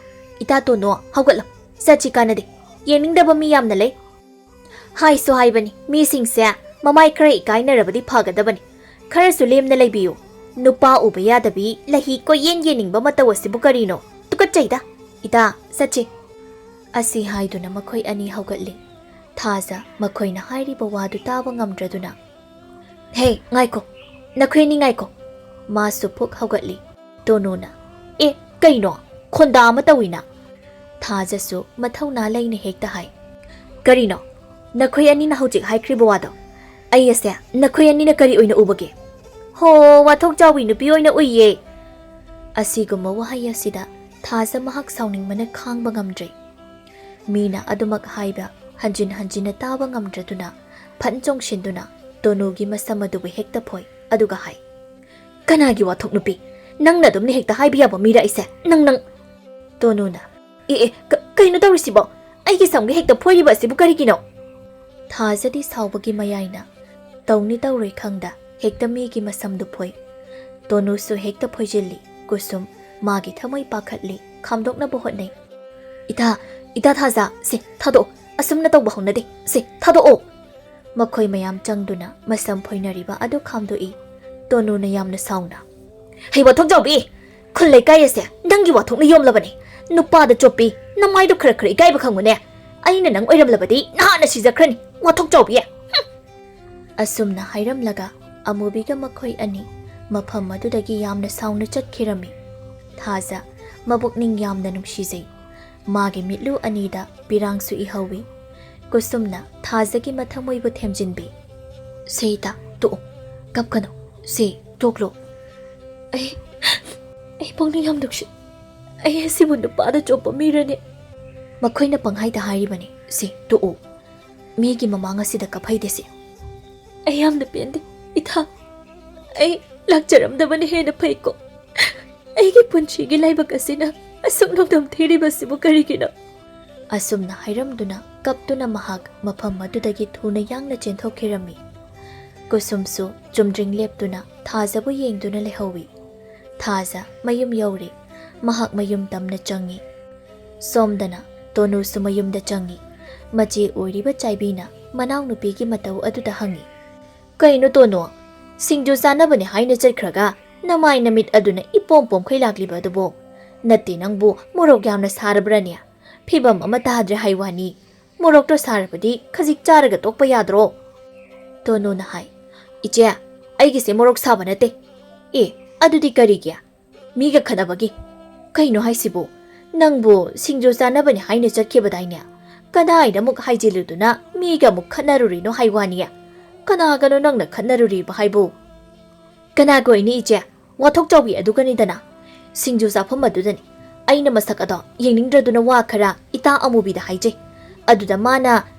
ꯏꯇꯥ ꯇꯣꯅꯣ, ꯍꯧꯒꯠꯂꯣ꯫ ꯆꯠꯁꯤ, ꯀꯥꯟꯅꯗꯦ꯫ ꯌꯦꯡꯅꯤꯡꯗꯕ ꯃꯤ ꯌꯥꯝꯅ ꯂꯩ꯫" ꯍꯥꯏꯁꯨ ꯍꯥꯏꯕꯅꯤ, ꯃꯤꯁꯤꯡꯁꯦ ꯃꯃꯥꯏ ꯈꯔ ꯏꯀꯥꯏꯅꯔꯕꯗꯤ ꯐꯒꯗꯕꯅꯤ꯫ ꯈꯔꯁꯨ ꯂꯦꯝꯅ ꯂꯩꯕꯤꯌꯨ꯫ ꯅꯨꯄꯥ ꯎꯕ ꯌꯥꯗꯕꯤ, ꯂꯩꯍꯤ ꯀꯣꯏꯌꯦꯟ ꯌꯦꯟꯅꯤꯡꯕ ꯃꯇꯧ ꯑꯁꯤꯕꯨ ꯀꯔꯤꯅꯣ? ꯇꯨꯀꯠꯆꯩꯗ꯫ ꯏꯇꯥ, ꯆꯠꯁꯤ꯫ ꯑꯁꯤ ꯍꯥꯏꯗꯨꯅ ꯃꯈꯣꯏ ꯑꯅꯤ ꯍꯧꯒꯠꯂꯤ꯫ ꯊꯥꯖ ꯃꯈꯣꯏꯅ ꯍꯥꯏꯔꯤꯕ ꯋꯥꯗꯨ ꯇꯥꯕ ꯉꯝꯗ꯭ꯔꯗꯨꯅ, "ꯍꯦ, ꯉꯥꯏꯈꯣ, ꯅꯈꯣꯏ ꯑꯅꯤ ꯉꯥꯏꯈꯣ꯫" ꯃꯥꯁꯨ ꯐꯨꯛ ꯍꯧꯒꯠꯂꯤ꯫ ꯇꯣꯅꯨꯅ, "ꯑꯦ, ꯀꯩꯅꯣ? ꯈꯣꯟꯗꯥ ꯑꯃ ꯇꯧꯏꯅ?" ꯊꯥꯖꯁꯨ ꯃꯊꯧꯅꯥ ꯂꯩꯅ ꯍꯦꯛꯇ ꯍꯥꯏ, "ꯀꯔꯤꯅꯣ? ꯅꯈꯣꯏ ꯑꯅꯤꯅ ꯍꯧꯖꯤꯛ ꯍꯥꯏꯈ꯭ꯔꯤꯕ ꯋꯥꯗꯣ? ꯑꯩ ꯑꯁꯦ ꯅꯈꯣꯏ ꯑꯅꯤꯅ ꯀꯔꯤ ꯑꯣꯏꯅ ꯎꯕꯒꯦ?" "ꯍꯣ, ꯋꯥꯊꯣꯛ ꯆꯥꯎꯕꯤ ꯅꯨꯄꯤ ꯑꯣꯏꯅ ꯎꯏꯌꯦ꯫" ꯑꯁꯤꯒꯨꯝꯕ ꯋꯥꯍꯩ ꯑꯁꯤꯗ ꯊꯥꯖ ꯃꯍꯥꯛ ꯁꯥꯎꯅꯤꯡꯕꯅ ꯈꯥꯡꯕ ꯉꯝꯗ꯭ꯔꯦ꯫ ꯃꯤꯅ ꯑꯗꯨꯃꯛ ꯍꯥꯏꯕ ꯍꯟꯖꯤꯟ ꯍꯟꯖꯤꯟꯅ ꯇꯥꯕ ꯉꯝꯗ꯭ꯔꯗꯨꯅ ꯐꯟ ꯆꯣꯡꯁꯤꯟꯗꯨꯅ ꯇꯣꯅꯨꯒꯤ ꯃꯁꯝ ꯑꯗꯨꯕꯨ ꯍꯦꯛꯇ ꯐꯣꯏ, ꯑꯗꯨꯒ ꯍꯥꯏ, "ꯀꯅꯥꯒꯤ ꯋꯥꯊꯣꯛ ꯅꯨꯄꯤ? ꯅꯪꯅ ꯑꯗꯨꯝꯅ ꯍꯦꯛꯇ ꯍꯥꯏꯕ ꯌꯥꯕ ꯃꯤꯔ ꯑꯩꯁꯦ? ꯅꯪ, ꯅꯪ!" ꯇꯣꯅꯨꯅ, "ꯑꯦ, ꯑꯦ, ꯀ-, ꯀꯩꯅꯣ ꯇꯧꯔꯤꯁꯤꯕꯣ? ꯑꯩꯒꯤ ꯁꯝꯒ ꯍꯦꯛꯇ ꯐꯣꯏꯔꯤꯕ ꯑꯁꯤꯕꯨ ꯀꯔꯤꯒꯤꯅꯣ?" ꯊꯥꯖꯗꯤ ꯁꯥꯎꯕꯒꯤ ꯃꯌꯥꯏꯅ ꯇꯧꯅꯤ ꯇꯧꯔꯣꯏ ꯈꯪꯗ ꯍꯦꯛꯇ ꯃꯤꯒꯤ ꯃꯁꯝꯗꯨ ꯐꯣꯏ꯫ ꯇꯣꯅꯨꯁꯨ ꯍꯦꯛꯇ ꯐꯣꯏꯖꯤꯜꯂꯤ꯫ ꯀꯨꯁꯨꯝ ꯃꯥꯒꯤ ꯊꯃꯣꯏ ꯄꯥꯈꯠꯂꯤ, ꯈꯥꯝꯗꯣꯛꯅꯕ ꯍꯣꯠꯅꯩ꯫ "ꯏꯇꯥ, ꯏꯇꯥ ꯊꯥꯖ, ꯁꯦ, ꯊꯥꯗꯣꯛꯑꯣ꯫ ꯑꯁꯨꯝꯅ ꯇꯧꯕ ꯍꯧꯅꯗꯦ꯫ ꯁꯦ, ꯊꯥꯗꯣꯛꯑꯣ!" ꯃꯈꯣꯏ ꯃꯌꯥꯝ ꯆꯪꯗꯨꯅ ꯃꯁꯝ ꯐꯣꯏꯅꯔꯤꯕ ꯑꯗꯨ ꯈꯥꯝꯗꯣꯛꯏ꯫ ꯇꯣꯅꯨꯅ ꯌꯥꯝꯅ ꯁꯥꯎꯅ, "ꯍꯩ, ꯋꯥꯊꯣꯛ ꯆꯥꯎꯕꯤ! ꯈꯨꯜ ꯂꯩꯀꯥꯏ ꯑꯁꯦ ꯅꯪꯒꯤ ꯋꯥꯊꯣꯛꯅ ꯌꯣꯝꯂꯕꯅꯤ꯫ ꯅꯨꯄꯥꯗ ꯆꯣꯞꯄꯤ, ꯅꯃꯥꯏꯗꯣ ꯈꯔ ꯈꯔ ꯏꯀꯥꯏꯕ ꯈꯪꯉꯨꯅꯦ꯫ ꯑꯩꯅ ꯅꯪ ꯑꯣꯏꯔꯝꯂꯕꯗꯤ ꯅꯍꯥꯟꯅ ꯁꯤꯖꯈ꯭ꯔꯅꯤ, ꯋꯥꯊꯣꯛ ꯆꯥꯎꯕꯤ!" "ꯍꯨꯝ!" ꯑꯁꯨꯝꯅ ꯍꯥꯏꯔꯝꯂꯒ ꯑꯃꯨꯕꯤꯒ ꯃꯈꯣꯏ ꯑꯅꯤ ꯃꯐꯝ ꯑꯗꯨꯗꯒꯤ ꯌꯥꯝꯅ ꯁꯥꯎꯅ ꯆꯠꯈꯤꯔꯝꯃꯤ꯫ ꯊꯥꯖ ꯃꯕꯨꯛꯅꯤꯡ ꯌꯥꯝꯅ ꯅꯨꯡꯁꯤꯖꯩ꯫ ꯃꯥꯒꯤ ꯃꯤꯠꯂꯨ ꯑꯅꯤꯗ ꯄꯤꯔꯥꯡꯁꯨ ꯏꯍꯧꯏ꯫ ꯀꯨꯁꯨꯝꯅ ꯊꯥꯖꯒꯤ ꯃꯊꯃꯣꯏꯕꯨ ꯊꯦꯝꯖꯤꯟꯕꯤ꯫ "ꯁꯦ ꯏꯇꯥ, ꯇꯣꯛꯑꯣ, ꯀꯞꯀꯅꯨ꯫ ꯁꯦ, ꯇꯣꯛꯂꯣ꯫ ꯑꯩ, ꯑꯩ ꯄꯨꯛꯅꯤꯡ ꯌꯥꯝ ꯅꯨꯡꯁꯤ꯫ ꯑꯩ ꯑꯁꯤꯕꯨ ꯅꯨꯄꯥꯗ ꯆꯣꯞꯄ ꯃꯤꯔꯅꯦ?" "ꯃꯈꯣꯏꯅ ꯄꯪꯍꯥꯏꯗ ꯍꯥꯏꯔꯤꯕꯅꯤ꯫ ꯁꯦ, ꯇꯣꯛꯑꯣ꯫ ꯃꯤꯒꯤ ꯃꯃꯥꯡ ꯑꯁꯤꯗ ꯀꯞꯍꯩꯗꯦꯁꯦ꯫" "ꯑꯩ ꯌꯥꯝꯅ ꯄꯦꯟꯗꯦ, ꯏꯊꯥ꯫ ꯑꯩ ꯂꯥꯛꯆꯔꯝꯗꯕꯅ ꯍꯦꯟꯅ ꯐꯩꯀꯣ꯫ ꯑꯩꯒꯤ ꯄꯨꯟꯁꯤꯒꯤ ꯂꯥꯏꯕꯛ ꯑꯁꯤꯅ ꯑꯁꯨꯛ ꯅꯣꯡꯗꯝ ꯊꯤꯔꯤꯕꯁꯤꯕꯨ ꯀꯔꯤꯒꯤꯅꯣ?" ꯑꯁꯨꯝꯅ ꯍꯥꯏꯔꯝꯗꯨꯅ ꯀꯞꯇꯨꯅ ꯃꯍꯥꯛ ꯃꯐꯝ ꯑꯗꯨꯗꯒꯤ ꯊꯨꯅ ꯌꯥꯡꯅ ꯆꯦꯟꯊꯣꯛꯈꯤꯔꯝꯃꯤ꯫ ꯀꯨꯁꯨꯝꯁꯨ ꯆꯨꯝꯗ꯭ꯔꯤꯡ ꯂꯦꯞꯇꯨꯅ ꯊꯥꯖꯕꯨ ꯌꯦꯡꯗꯨꯅ ꯂꯩꯍꯧꯏ꯫ ꯊꯥꯖ ꯃꯌꯨꯝ ꯌꯧꯔꯦ꯫ ꯃꯍꯥꯛ ꯃꯌꯨꯝ ꯇꯝꯅ ꯆꯪꯉꯤ꯫ ꯁꯣꯝꯗꯅ ꯇꯣꯅꯨꯁꯨ ꯃꯌꯨꯝꯗ ꯆꯪꯉꯤ꯫ ꯃꯆꯦ ꯑꯣꯏꯔꯤꯕ ꯆꯥꯏꯕꯤꯅ ꯃꯅꯥꯎꯅꯨꯄꯤꯒꯤ ꯃꯇꯧ ꯑꯗꯨꯗ ꯍꯪꯉꯤ꯫ "ꯀꯩꯅꯣ ꯇꯣꯅꯨ, ꯁꯤꯡꯖꯨ ꯆꯥꯅꯕꯅꯦ ꯍꯥꯏꯅ ꯆꯠꯈ꯭ꯔꯒ ꯅꯃꯥꯏ ꯅꯃꯤꯠ ꯑꯗꯨꯅ ꯏꯄꯣꯝ ꯄꯣꯝꯈꯩ ꯂꯥꯛꯂꯤꯕ ꯑꯗꯨꯕꯨ? ꯅꯠꯇꯦ, ꯅꯪꯕꯨ ꯃꯣꯔꯣꯛ ꯌꯥꯝꯅ ꯁꯥꯔꯕ꯭ꯔꯅꯦ? ꯐꯤꯕꯝ ꯑꯃ ꯇꯥꯗ꯭ꯔꯦ ꯍꯥꯏ ꯋꯥꯅꯤ꯫ ꯃꯣꯔꯣꯛꯇꯣ ꯁꯥꯔꯕꯗꯤ ꯈꯖꯤꯛ ꯆꯥꯔꯒ ꯇꯣꯛꯄ ꯌꯥꯗ꯭ꯔꯣ?" ꯇꯣꯅꯨꯅ ꯍꯥꯏ꯫ "ꯏꯆꯦ, ꯑꯩꯒꯤꯁꯦ ꯃꯣꯔꯣꯛ ꯁꯥꯕ ꯅꯠꯇꯦ꯫" "ꯑꯦ, ꯑꯗꯨꯗꯤ ꯀꯔꯤꯒꯤ? ꯃꯤꯒ ꯈꯠꯅꯕꯒꯤ?" "ꯀꯩꯅꯣ ꯍꯥꯏꯁꯤꯕꯨ? ꯅꯪꯕꯨ ꯁꯤꯡꯖꯨ ꯆꯥꯅꯕꯅꯤ ꯍꯥꯏꯅ ꯆꯠꯈꯤꯕꯗꯥꯏꯅꯦ? ꯀꯗꯥꯏꯗ ꯑꯃꯨꯛ ꯍꯥꯏꯖꯤꯜꯂꯨꯗꯨꯅ ꯃꯤꯒ ꯑꯃꯨꯛ ꯈꯠꯅꯔꯨꯔꯤꯅꯣ ꯍꯥꯏ ꯋꯥꯅꯤ? ꯀꯅꯥꯒꯅꯣ ꯅꯪꯅ ꯈꯠꯅꯔꯨꯔꯤꯕ ꯍꯥꯏꯕꯨ?" "ꯀꯅꯥꯒ ꯑꯣꯏꯅꯤ ꯏꯆꯦ? ꯋꯥꯊꯣꯛ ꯆꯥꯎꯕꯤ ꯑꯗꯨꯒꯅꯤꯗꯅ꯫ ꯁꯤꯡꯖꯨ ꯆꯥꯐꯝ ꯑꯗꯨꯗꯅꯤ꯫ ꯑꯩꯅ ꯃꯁꯛ ꯑꯗꯣ ꯌꯦꯡꯅꯤꯡꯗ꯭ꯔꯗꯨꯅ ꯋꯥ ꯈꯔ ꯏꯇꯥ ꯑꯃꯨꯕꯤꯗ ꯍꯥꯏꯖꯩ꯫ ꯑꯗꯨꯗ ꯃꯥꯅ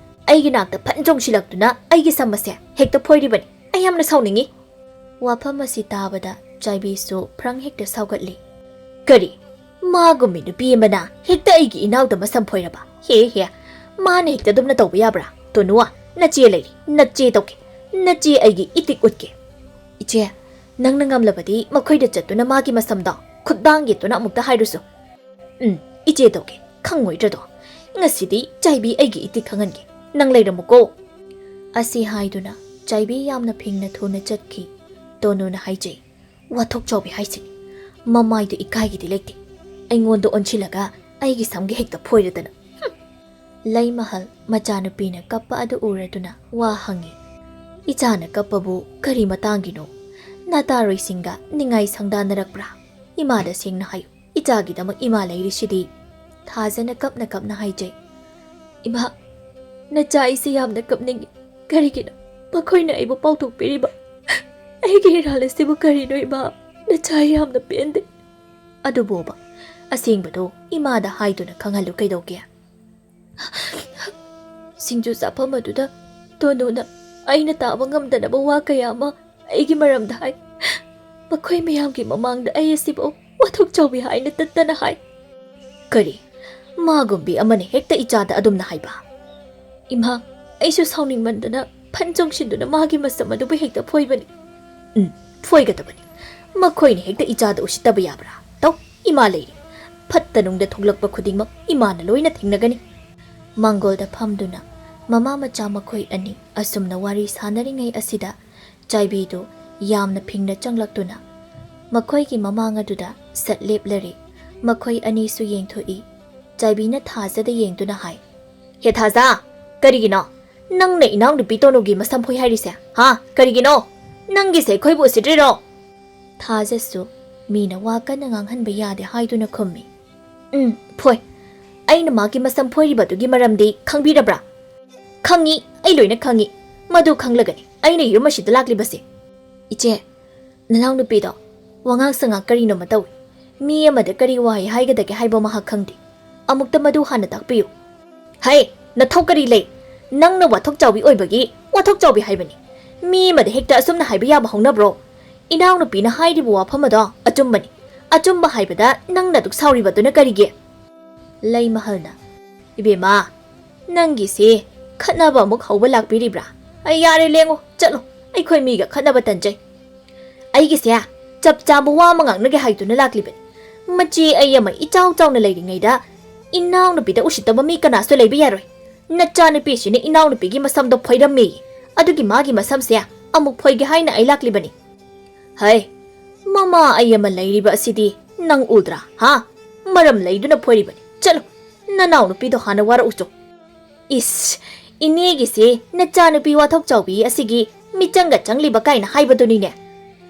ꯑꯩꯒꯤ ꯅꯥꯛꯇ ꯐꯟ ꯆꯣꯡꯁꯤꯜꯂꯛꯇꯨꯅ ꯑꯩꯒꯤ ꯁꯝ ꯑꯁꯦ ꯍꯦꯛꯇ ꯐꯣꯏꯔꯤꯕꯅꯤ꯫ ꯑꯩ ꯌꯥꯝꯅ ꯁꯥꯎꯅꯤꯡꯉꯤ꯫" ꯋꯥꯐꯝ ꯑꯁꯤ ꯇꯥꯕꯗ ꯆꯥꯏꯕꯤꯁꯨ ꯐ꯭ꯔꯪ ꯍꯦꯛꯇ ꯁꯥꯎꯒꯠꯂꯤ꯫ "ꯀꯔꯤ? ꯃꯥꯒꯨꯝꯕꯤ ꯅꯨꯄꯤ ꯑꯃꯅ ꯍꯦꯛꯇ ꯑꯩꯒꯤ ꯏꯅꯥꯎꯗ ꯃꯁꯝ ꯐꯣꯏꯔꯕ? ꯍꯦ ꯍꯦ, ꯃꯥꯅ ꯍꯦꯛꯇ ꯑꯗꯨꯝꯅ ꯇꯧꯕ ꯌꯥꯕ꯭ꯔꯥ? ꯇꯣꯅꯨ, ꯅꯆꯦ ꯂꯩꯔꯤ, ꯅꯆꯦ ꯇꯧꯒꯦ, ꯅꯆꯦ ꯑꯩꯒꯤ ꯏꯇꯤꯛ ꯎꯠꯀꯦ꯫" "ꯏꯆꯦ, ꯅꯪꯅ ꯉꯝꯂꯕꯗꯤ ꯃꯈꯣꯏꯗ ꯆꯠꯇꯨꯅ ꯃꯥꯒꯤ ꯃꯁꯝꯗꯣ ꯈꯨꯠꯕꯥꯡ ꯌꯦꯠꯇꯨꯅ ꯑꯃꯨꯛꯇ ꯍꯥꯏꯔꯨꯁꯨ꯫" "ꯎꯝ, ꯏꯆꯦ ꯇꯧꯒꯦ, ꯈꯪꯉꯣꯏꯗ꯭ꯔꯗꯣ꯫ ꯉꯁꯤꯗꯤ ꯆꯥꯏꯕꯤ ꯑꯩꯒꯤ ꯏꯇꯤꯛ ꯈꯪꯍꯟꯒꯦ꯫ ꯅꯪ ꯂꯩꯔꯝꯃꯨꯀꯣ꯫" ꯑꯁꯤ ꯍꯥꯏꯗꯨꯅ ꯆꯥꯏꯕꯤ ꯌꯥꯝꯅ ꯐꯤꯡꯅ ꯊꯨꯅ ꯆꯠꯈꯤ꯫ ꯇꯣꯅꯨꯅ ꯍꯥꯏꯖꯩ, "ꯋꯥꯊꯣꯛ ꯆꯥꯎꯕꯤ ꯍꯥꯏꯁꯤꯅꯤ꯫ ꯃꯃꯥꯏꯗꯨ ꯏꯀꯥꯏꯒꯤꯗꯤ ꯂꯩꯇꯦ꯫ ꯑꯩꯉꯣꯟꯗ ꯑꯣꯟꯁꯤꯜꯂꯒ ꯑꯩꯒꯤ ꯁꯝꯒ ꯍꯦꯛꯇ ꯐꯣꯏꯔꯗꯅ꯫" ꯍꯨꯝ꯫ ꯂꯩꯃꯍꯜ ꯃꯆꯥꯅꯨꯄꯤꯅ ꯀꯞꯄ ꯑꯗꯨ ꯎꯔꯗꯨꯅ ꯋꯥ ꯍꯪꯉꯤ꯫ "ꯏꯆꯥꯅ ꯀꯞꯄꯕꯨ ꯀꯔꯤ ꯃꯇꯥꯡꯒꯤꯅꯣ? ꯅꯇꯥꯔꯣꯏꯁꯤꯡꯒ ꯅꯤꯡꯉꯥꯏ ꯁꯪꯗꯥꯅꯔꯛꯄ꯭ꯔꯥ? ꯏꯃꯥꯗ ꯁꯦꯡꯅ ꯍꯥꯏꯌꯨ, ꯏꯆꯥꯒꯤꯗꯃꯛ ꯏꯃꯥ ꯂꯩꯔꯤꯁꯤꯗꯤ꯫" ꯊꯥꯖꯅ ꯀꯞꯅ ꯀꯞꯅ ꯍꯥꯏꯖꯩ꯫ "ꯏꯃꯥ, ꯅꯆꯥ ꯑꯩꯁꯦ ꯌꯥꯝꯅ ꯀꯞꯅꯤꯡꯉꯤ꯫ ꯀꯔꯤꯒꯤꯅꯣ ꯃꯈꯣꯏꯅ ꯑꯩꯕꯨ ꯄꯥꯎꯊꯣꯛꯄꯤꯔꯤꯕ? ꯑꯩꯒꯤ ꯏꯔꯥꯜ ꯑꯁꯤꯕꯨ ꯀꯔꯤꯅꯣ ꯏꯃꯥ? ꯅꯆꯥ ꯑꯩ ꯌꯥꯝꯅ ꯄꯦꯟꯗꯦ꯫" "ꯑꯗꯨꯕꯨꯕ, ꯑꯁꯦꯡꯕꯗꯣ ꯏꯃꯥꯗ ꯍꯥꯏꯗꯨꯅ ꯈꯪꯍꯜꯂꯨ ꯀꯩꯗꯧꯒꯦ?" "ꯁꯤꯡꯖꯨ ꯆꯥꯐꯝ ꯑꯗꯨꯗ ꯇꯣꯅꯨꯅ ꯑꯩꯅ ꯇꯥꯕ ꯉꯝꯗꯅꯕ ꯋꯥ ꯀꯌꯥ ꯑꯃ ꯑꯩꯒꯤ ꯃꯔꯝꯗ ꯍꯥꯏ꯫ ꯃꯈꯣꯏ ꯃꯌꯥꯝꯒꯤ ꯃꯃꯥꯡꯗ ꯑꯩ ꯑꯁꯤꯕꯨ ꯋꯥꯊꯣꯛ ꯆꯥꯎꯕꯤ ꯍꯥꯏꯅ ꯇꯠꯇꯅ ꯍꯥꯏ꯫" "ꯀꯔꯤ? ꯃꯥꯒꯨꯝꯕꯤ ꯑꯃꯅ ꯍꯦꯛꯇ ꯏꯆꯥꯗ ꯑꯗꯨꯝꯅ ꯍꯥꯏꯕ?" "ꯏꯃꯥ, ꯑꯩꯁꯨ ꯁꯥꯎꯅꯤꯡꯃꯟꯗꯅ ꯐꯟ ꯆꯣꯡꯁꯤꯟꯗꯨꯅ ꯃꯥꯒꯤ ꯃꯁꯝ ꯑꯗꯨꯕꯨ ꯍꯦꯛꯇ ꯐꯣꯏꯕꯅꯤ꯫" "ꯎꯝ, ꯐꯣꯏꯒꯗꯕꯅꯤ꯫ ꯃꯈꯣꯏꯅ ꯍꯦꯛꯇ ꯏꯆꯥꯗ ꯎꯁꯤꯠꯇꯕ ꯌꯥꯕ꯭ꯔꯥ? ꯇꯧ, ꯏꯃꯥ ꯂꯩꯔꯤ꯫ ꯐꯠꯇ ꯅꯨꯡꯗ ꯊꯣꯛꯂꯛꯄ ꯈꯨꯗꯤꯡꯃꯛ ꯏꯃꯥꯅ ꯂꯣꯏꯅ ꯊꯦꯡꯅꯒꯅꯤ꯫" ꯃꯥꯡꯒꯣꯜꯗ ꯐꯝꯗꯨꯅ ꯃꯃꯥ ꯃꯆꯥ ꯃꯈꯣꯏ ꯑꯅꯤ ꯑꯁꯨꯝꯅ ꯋꯥꯔꯤ ꯁꯥꯟꯅꯔꯤꯉꯩ ꯑꯁꯤꯗ ꯆꯥꯏꯕꯤꯗꯨ ꯌꯥꯝꯅ ꯐꯤꯡꯅ ꯆꯪꯂꯛꯇꯨꯅ ꯃꯈꯣꯏꯒꯤ ꯃꯃꯥꯡ ꯑꯗꯨꯗ ꯁꯠ ꯂꯦꯞꯂꯔꯦ꯫ ꯃꯈꯣꯏ ꯑꯅꯤꯁꯨ ꯌꯦꯡꯊꯣꯛꯏ꯫ ꯆꯥꯏꯕꯤꯅ ꯊꯥꯖꯗ ꯌꯦꯡꯗꯨꯅ ꯍꯥꯏ, "ꯍꯦ ꯊꯥꯖ, ꯀꯔꯤꯒꯤꯅꯣ ꯅꯪꯅ ꯏꯅꯥꯎꯅꯨꯄꯤ ꯇꯣꯅꯨꯒꯤ ꯃꯁꯝ ꯐꯣꯏ ꯍꯥꯏꯔꯤꯁꯦ? ꯍꯥ? ꯀꯔꯤꯒꯤꯅꯣ? ꯅꯪꯒꯤꯁꯦ ꯑꯩꯈꯣꯏꯕꯨ ꯎꯁꯤꯠꯇ꯭ꯔꯤꯔꯣ?" ꯊꯥꯖꯁꯨ ꯃꯤꯅ ꯋꯥ ꯀꯟꯅ ꯉꯥꯡꯍꯟꯕ ꯌꯥꯗꯦ ꯍꯥꯏꯗꯨꯅ ꯈꯨꯝꯃꯤ꯫ "ꯎꯝ, ꯐꯣꯏ꯫ ꯑꯩꯅ ꯃꯥꯒꯤ ꯃꯁꯝ ꯐꯣꯏꯔꯤꯕꯗꯨꯒꯤ ꯃꯔꯝꯗꯤ ꯈꯪꯕꯤꯔꯕ꯭ꯔꯥ?" "ꯈꯪꯉꯤ, ꯑꯩ ꯂꯣꯏꯅ ꯈꯪꯉꯤ꯫ ꯃꯗꯨ ꯈꯪꯂꯒꯅꯤ ꯑꯩꯅ ꯌꯨꯝ ꯑꯁꯤꯗ ꯂꯥꯛꯂꯤꯕꯁꯦ꯫" "ꯏꯆꯦ, ꯅꯅꯥꯎꯅꯨꯄꯤꯗꯣ ꯋꯥꯉꯥꯡ ꯁꯉꯥꯡ ꯀꯔꯤꯅꯣꯃ ꯇꯧꯏ꯫ ꯃꯤ ꯑꯃꯗ ꯀꯔꯤ ꯋꯥꯍꯩ ꯍꯥꯏꯒꯗꯒꯦ ꯍꯥꯏꯕ ꯃꯍꯥꯛ ꯈꯪꯗꯦ꯫ ꯑꯃꯨꯛꯇ ꯃꯗꯨ ꯍꯥꯟꯅ ꯇꯥꯛꯄꯤꯌꯨ꯫" "ꯍꯩ, ꯅꯊꯧ ꯀꯔꯤ ꯂꯩ? ꯅꯪꯅ ꯋꯥꯊꯣꯛ ꯆꯥꯎꯕꯤ ꯑꯣꯏꯕꯒꯤ ꯋꯥꯊꯣꯛ ꯆꯥꯎꯕꯤ ꯍꯥꯏꯕꯅꯤ꯫ ꯃꯤ ꯑꯃꯗ ꯍꯦꯛꯇ ꯑꯁꯨꯝꯅ ꯍꯥꯏꯕ ꯌꯥꯕ ꯍꯧꯅꯕ꯭ꯔꯣ? ꯏꯅꯥꯎꯅꯨꯄꯤꯅ ꯍꯥꯏꯔꯤꯕ ꯋꯥꯐꯝ ꯑꯗꯣ ꯑꯆꯨꯝꯕꯅꯤ꯫ ꯑꯆꯨꯝꯕ ꯍꯥꯏꯕꯗ ꯅꯪꯅ ꯑꯗꯨꯛ ꯁꯥꯎꯔꯤꯕꯗꯨꯅ ꯀꯔꯤꯒꯤ?" ꯂꯩꯃꯍꯜꯅ, "ꯏꯕꯦꯝꯃ, ꯅꯪꯒꯤꯁꯤ ꯈꯠꯅꯕ ꯑꯃꯨꯛ ꯍꯧꯕ ꯂꯥꯛꯄꯤꯔꯤꯕ꯭ꯔꯥ? ꯑꯩ ꯌꯥꯔꯦ, ꯂꯦꯡꯉꯣ, ꯆꯠꯂꯣ꯫ ꯑꯩꯈꯣꯏ ꯃꯤꯒ ꯈꯠꯅꯕ ꯇꯟꯖꯩ꯫ ꯑꯩꯒꯤꯁꯦ ꯆꯞ ꯆꯥꯕ ꯋꯥ ꯑꯃ ꯉꯥꯡꯅꯒꯦ ꯍꯥꯏꯗꯨꯅ ꯂꯥꯛꯂꯤꯕꯅꯤ꯫ ꯃꯆꯦ ꯑꯩ ꯑꯃ ꯏꯆꯥꯎ ꯆꯥꯎꯅ ꯂꯩꯔꯤꯉꯩꯗ ꯏꯅꯥꯎꯅꯨꯄꯤꯗ ꯎꯁꯤꯠꯇꯕ ꯃꯤ ꯀꯅꯥꯁꯨ ꯂꯩꯕ ꯌꯥꯔꯣꯏ꯫ ꯅꯆꯥꯅꯨꯄꯤꯁꯤꯅ ꯏꯅꯥꯎꯅꯨꯄꯤꯒꯤ ꯃꯁꯝꯗꯣ ꯐꯣꯏꯔꯝꯃꯦ꯫ ꯑꯗꯨꯒꯤ ꯃꯥꯒꯤ ꯃꯁꯝꯁꯦ ꯑꯃꯨꯛ ꯐꯣꯏꯒꯦ ꯍꯥꯏꯅ ꯑꯩ ꯂꯥꯛꯂꯤꯕꯅꯤ꯫ ꯍꯩ, ꯃꯃꯥ ꯑꯩ ꯑꯃ ꯂꯩꯔꯤꯕ ꯑꯁꯤꯗꯤ ꯅꯪ ꯎꯗ꯭ꯔꯥ? ꯍꯥ? ꯃꯔꯝ ꯂꯩꯗꯨꯅ ꯐꯣꯏꯔꯤꯕꯅꯤ꯫ ꯆꯠꯂꯨ, ꯅꯅꯥꯎꯅꯨꯄꯤꯗꯣ ꯍꯥꯟꯅ ꯋꯥꯔꯛꯎꯆꯣ꯫" "ꯏꯁ, ꯏꯅꯦꯒꯤꯁꯤ ꯅꯆꯥꯅꯨꯄꯤ ꯋꯥꯊꯣꯛ ꯆꯥꯎꯕꯤ ꯑꯁꯤꯒꯤ ꯃꯤꯆꯪꯒ ꯆꯪꯂꯤꯕ ꯀꯥꯏꯅ ꯍꯥꯏꯕꯗꯨꯅꯤꯅꯦ꯫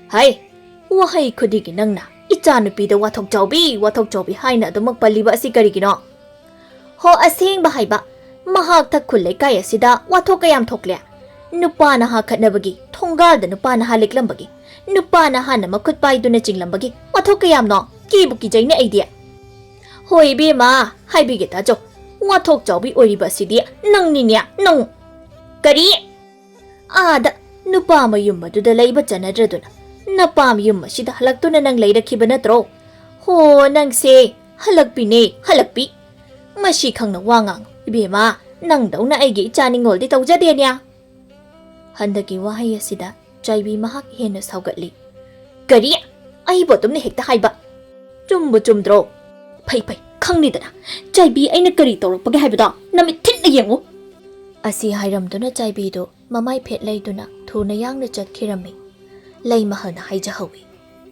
ꯍꯥꯏ, ꯋꯥꯍꯩ ꯈꯨꯗꯤꯡꯒꯤ ꯅꯪꯅ ꯏꯆꯥꯅꯨꯄꯤꯗ ꯋꯥꯊꯣꯛ ꯆꯥꯎꯕꯤ, ꯋꯥꯊꯣꯛ ꯆꯥꯎꯕꯤ ꯍꯥꯏꯅ ꯑꯗꯨꯃꯛ ꯄꯜꯂꯤꯕ ꯑꯁꯤ ꯀꯔꯤꯒꯤꯅꯣ? ꯍꯣ, ꯑꯁꯦꯡꯕ ꯍꯥꯏꯕ, ꯃꯍꯥꯛꯇ ꯈꯨꯜ ꯂꯩꯀꯥꯏ ꯑꯁꯤꯗ ꯋꯥꯊꯣꯛ ꯀꯌꯥꯝ ꯊꯣꯛꯂꯦ꯫ ꯅꯨꯄꯥ ꯅꯍꯥ ꯈꯠꯅꯕꯒꯤ, ꯊꯣꯡꯒꯥꯜꯗ ꯅꯨꯄꯥ ꯅꯍꯥ ꯂꯦꯛꯂꯝꯕꯒꯤ, ꯅꯨꯄꯥ ꯅꯍꯥꯅ ꯃꯈꯨꯠ ꯄꯥꯏꯗꯨꯅ ꯆꯤꯡꯂꯝꯕꯒꯤ ꯋꯥꯊꯣꯛ ꯀꯌꯥꯝꯅꯣ? ꯀꯤꯕꯨ ꯀꯤꯖꯩꯅꯦ ꯑꯩꯗꯤ꯫ ꯍꯣꯏ ꯏꯕꯦꯝꯃ, ꯍꯥꯏꯕꯤꯒꯦ ꯇꯥꯖꯧ, ꯋꯥꯊꯣꯛ ꯆꯥꯎꯕꯤ ꯑꯣꯏꯔꯤꯕ ꯑꯁꯤꯗꯤ ꯅꯪꯅꯤꯅꯦ, ꯅꯪ꯫ ꯀꯔꯤ? ꯑꯥꯗ ꯅꯨꯄꯥ ꯃꯌꯨꯝ ꯑꯗꯨꯗ ꯂꯩꯕ ꯆꯠꯅꯗ꯭ꯔꯗꯨꯅ ꯅꯄꯥ ꯃꯌꯨꯝ ꯑꯁꯤꯗ ꯍꯜꯂꯛꯇꯨꯅ ꯅꯪ ꯂꯩꯔꯛꯈꯤꯕ ꯅꯠꯇ꯭ꯔꯣ? ꯍꯣ, ꯅꯪꯁꯦ ꯍꯜꯂꯛꯄꯤꯅꯦ, ꯍꯜꯂꯛꯄꯤ꯫ ꯃꯁꯤ ꯈꯪꯅ ꯋꯥ ꯉꯥꯡꯉꯨ ꯏꯕꯦꯝꯃ, ꯅꯪꯗꯧꯅ ꯑꯩꯒꯤ ꯏꯆꯥ ꯅꯤꯡꯉꯣꯜꯗꯤ ꯇꯧꯖꯗꯦꯅꯦ꯫ ꯍꯟꯗꯛꯀꯤ ꯋꯥꯍꯩ ꯑꯁꯤꯗ ꯆꯥꯏꯕꯤ ꯃꯍꯥꯛ ꯍꯦꯟꯅ ꯁꯥꯎꯒꯠꯂꯤ꯫ ꯀꯔꯤ? ꯑꯩꯕꯨ ꯑꯗꯨꯝꯅ ꯍꯦꯛꯇ ꯍꯥꯏꯕ? ꯆꯨꯝꯕꯨ ꯆꯨꯝꯗ꯭ꯔꯣ? ꯐꯩ ꯐꯩ, ꯈꯪꯂꯤꯗꯅ꯫ ꯆꯥꯏꯕꯤ, ꯑꯩꯅ ꯀꯔꯤ ꯇꯧꯔꯛꯄꯒꯦ ꯍꯥꯏꯕꯗꯣ ꯅꯃꯤꯠ ꯊꯤꯟꯅ ꯌꯦꯡꯉꯨ꯫ ꯑꯁꯤ ꯍꯥꯏꯔꯝꯗꯨꯅ ꯆꯥꯏꯕꯤꯗꯨ ꯃꯃꯥꯏ ꯐꯦꯠ ꯂꯩꯗꯨꯅ ꯊꯨꯅ ꯌꯥꯡꯅ ꯆꯠꯈꯤꯔꯝꯃꯤ꯫ ꯂꯩꯃꯍꯜꯅ ꯍꯥꯏꯖꯍꯧꯏ,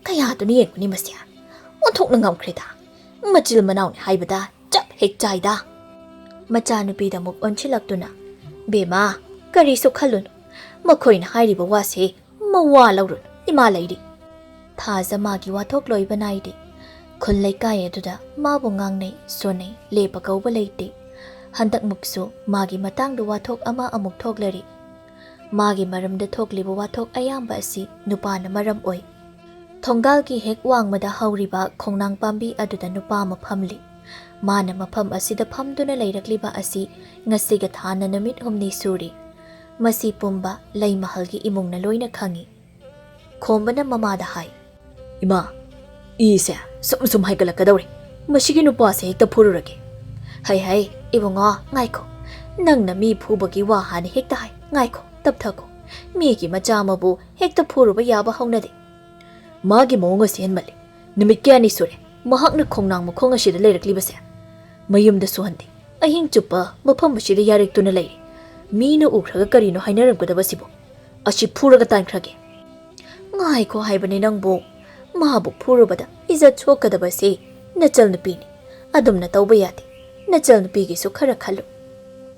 ꯀꯌꯥꯗꯨꯅ ꯌꯦꯡꯉꯨꯅꯤ ꯃꯁꯤ? ꯑꯣꯟꯊꯣꯛꯅ ꯉꯝꯈ꯭ꯔꯦꯗ꯫ ꯃꯆꯤꯜ ꯃꯅꯥꯎꯅꯤ ꯍꯥꯏꯕꯗ ꯆꯞ ꯍꯦꯛ ꯆꯥꯏꯗ꯫ ꯃꯆꯥꯅꯨꯄꯤꯗ ꯑꯃꯨꯛ ꯑꯣꯟꯁꯤꯜꯂꯛꯇꯨꯅ, ꯕꯦꯝꯃ, ꯀꯔꯤꯁꯨ ꯈꯜꯂꯨꯅꯨ꯫ ꯃꯈꯣꯏꯅ ꯍꯥꯏꯔꯤꯕ ꯋꯥꯁꯤ ꯃꯋꯥ ꯂꯧꯔꯨꯅꯨ, ꯏꯃꯥ ꯂꯩꯔꯤ꯫ ꯊꯥꯖ ꯃꯥꯒꯤ ꯋꯥꯊꯣꯛ ꯂꯣꯏꯕ ꯅꯥꯏꯗꯦ꯫ ꯈꯨꯜ ꯂꯩꯀꯥꯏ ꯑꯗꯨꯗ ꯃꯥꯕꯨ ꯉꯥꯡꯅꯩ, ꯁꯣꯟꯅꯩ, ꯂꯦꯞꯄ ꯀꯧꯕ ꯂꯩꯇꯦ꯫ ꯍꯟꯗꯛꯃꯨꯛꯁꯨ ꯃꯥꯒꯤ ꯃꯇꯥꯡꯗ ꯋꯥꯊꯣꯛ ꯑꯃ ꯑꯃꯨꯛ ꯊꯣꯛꯂꯔꯤ꯫ ꯃꯥꯒꯤ ꯃꯔꯝꯗ ꯊꯣꯛꯂꯤꯕ ꯋꯥꯊꯣꯛ ꯑꯌꯥꯝꯕ ꯑꯁꯤ ꯅꯨꯄꯥꯅ ꯃꯔꯝ ꯑꯣꯏ꯫ ꯊꯣꯡꯒꯥꯜꯒꯤ ꯍꯦꯛ ꯋꯥꯡꯃꯗ ꯍꯧꯔꯤꯕ ꯈꯣꯡꯅꯥꯡ ꯄꯥꯝꯕꯤ ꯑꯗꯨꯗ ꯅꯨꯄꯥ ꯑꯃ ꯐꯝꯂꯤ꯫ ꯃꯥꯅ ꯃꯐꯝ ꯑꯁꯤꯗ ꯐꯝꯗꯨꯅ ꯂꯩꯔꯛꯂꯤꯕ ꯑꯁꯤ ꯉꯁꯤꯒ ꯊꯥꯅ ꯅꯨꯃꯤꯠ ꯍꯨꯝꯅꯤ ꯁꯨꯔꯤ꯫ ꯃꯁꯤ ꯄꯨꯝꯕ ꯂꯩꯃꯍꯜꯒꯤ ꯏꯃꯨꯡꯅ ꯂꯣꯏꯅ ꯈꯪꯏ꯫ ꯈꯣꯝꯕꯅ ꯃꯃꯥꯗ ꯍꯥꯏ, "ꯏꯃꯥ, ꯏꯁꯦ ꯁꯨꯝ ꯁꯨꯝ ꯍꯥꯏꯒꯠꯂꯛꯀꯗꯧꯔꯦ꯫ ꯃꯁꯤꯒꯤ ꯅꯨꯄꯥꯁꯦ ꯍꯦꯛꯇ ꯐꯨꯔꯨꯔꯒꯦ꯫" "ꯍꯩ ꯍꯩ, ꯏꯕꯨꯡꯉꯣ, ꯉꯥꯏꯈꯣ꯫ ꯅꯪꯅ ꯃꯤ ꯐꯨꯕꯒꯤ ꯋꯥ ꯍꯥꯟꯅ ꯍꯦꯛꯇ ꯍꯥꯏ꯫ ꯉꯥꯏꯈꯣ, ꯇꯞꯊꯈꯣ꯫ ꯃꯤꯒꯤ ꯃꯆꯥ ꯑꯃꯕꯨ ꯍꯦꯛꯇ ꯐꯨꯔꯨꯕ ꯌꯥꯕ ꯍꯧꯅꯗꯦ꯫ ꯃꯥꯒꯤ ꯃꯑꯣꯡ ꯑꯁꯤ ꯍꯦꯟꯃꯜꯂꯦ꯫ ꯅꯨꯃꯤꯠ ꯀꯌꯥꯅꯤ ꯁꯨꯔꯦ ꯃꯍꯥꯛꯅ ꯈꯣꯡꯅꯥꯡ ꯃꯈꯣꯡ ꯑꯁꯤꯗ ꯂꯩꯔꯛꯂꯤꯕꯁꯦ꯫ ꯃꯌꯨꯝꯗ ꯁꯨꯍꯟꯗꯦ꯫ ꯑꯍꯤꯡ ꯆꯨꯞꯄ ꯃꯐꯝ ꯑꯁꯤꯗ ꯌꯥꯔꯦꯛꯇꯨꯅ ꯂꯩꯔꯦ꯫ ꯃꯤꯅ ꯎꯈ꯭ꯔꯒ ꯀꯔꯤꯅꯣ ꯍꯥꯏꯅꯔꯝꯒꯗꯕꯁꯤꯕꯨ? ꯑꯁꯤ ꯐꯨꯔꯒ ꯇꯥꯟꯈ꯭ꯔꯒꯦ꯫" "ꯉꯥꯏꯈꯣ ꯍꯥꯏꯕꯅꯦ ꯅꯪꯕꯨ꯫ ꯃꯥꯕꯨ ꯐꯨꯔꯨꯕꯗ ꯏꯖꯠ ꯁꯣꯛꯀꯗꯕꯁꯤ ꯅꯆꯜꯅꯨꯄꯤꯅꯤ꯫ ꯑꯗꯨꯝꯅ ꯇꯧꯕ ꯌꯥꯗꯦ꯫ ꯅꯆꯜꯅꯨꯄꯤꯒꯤꯁꯨ ꯈꯔ ꯈꯜꯂꯨ꯫"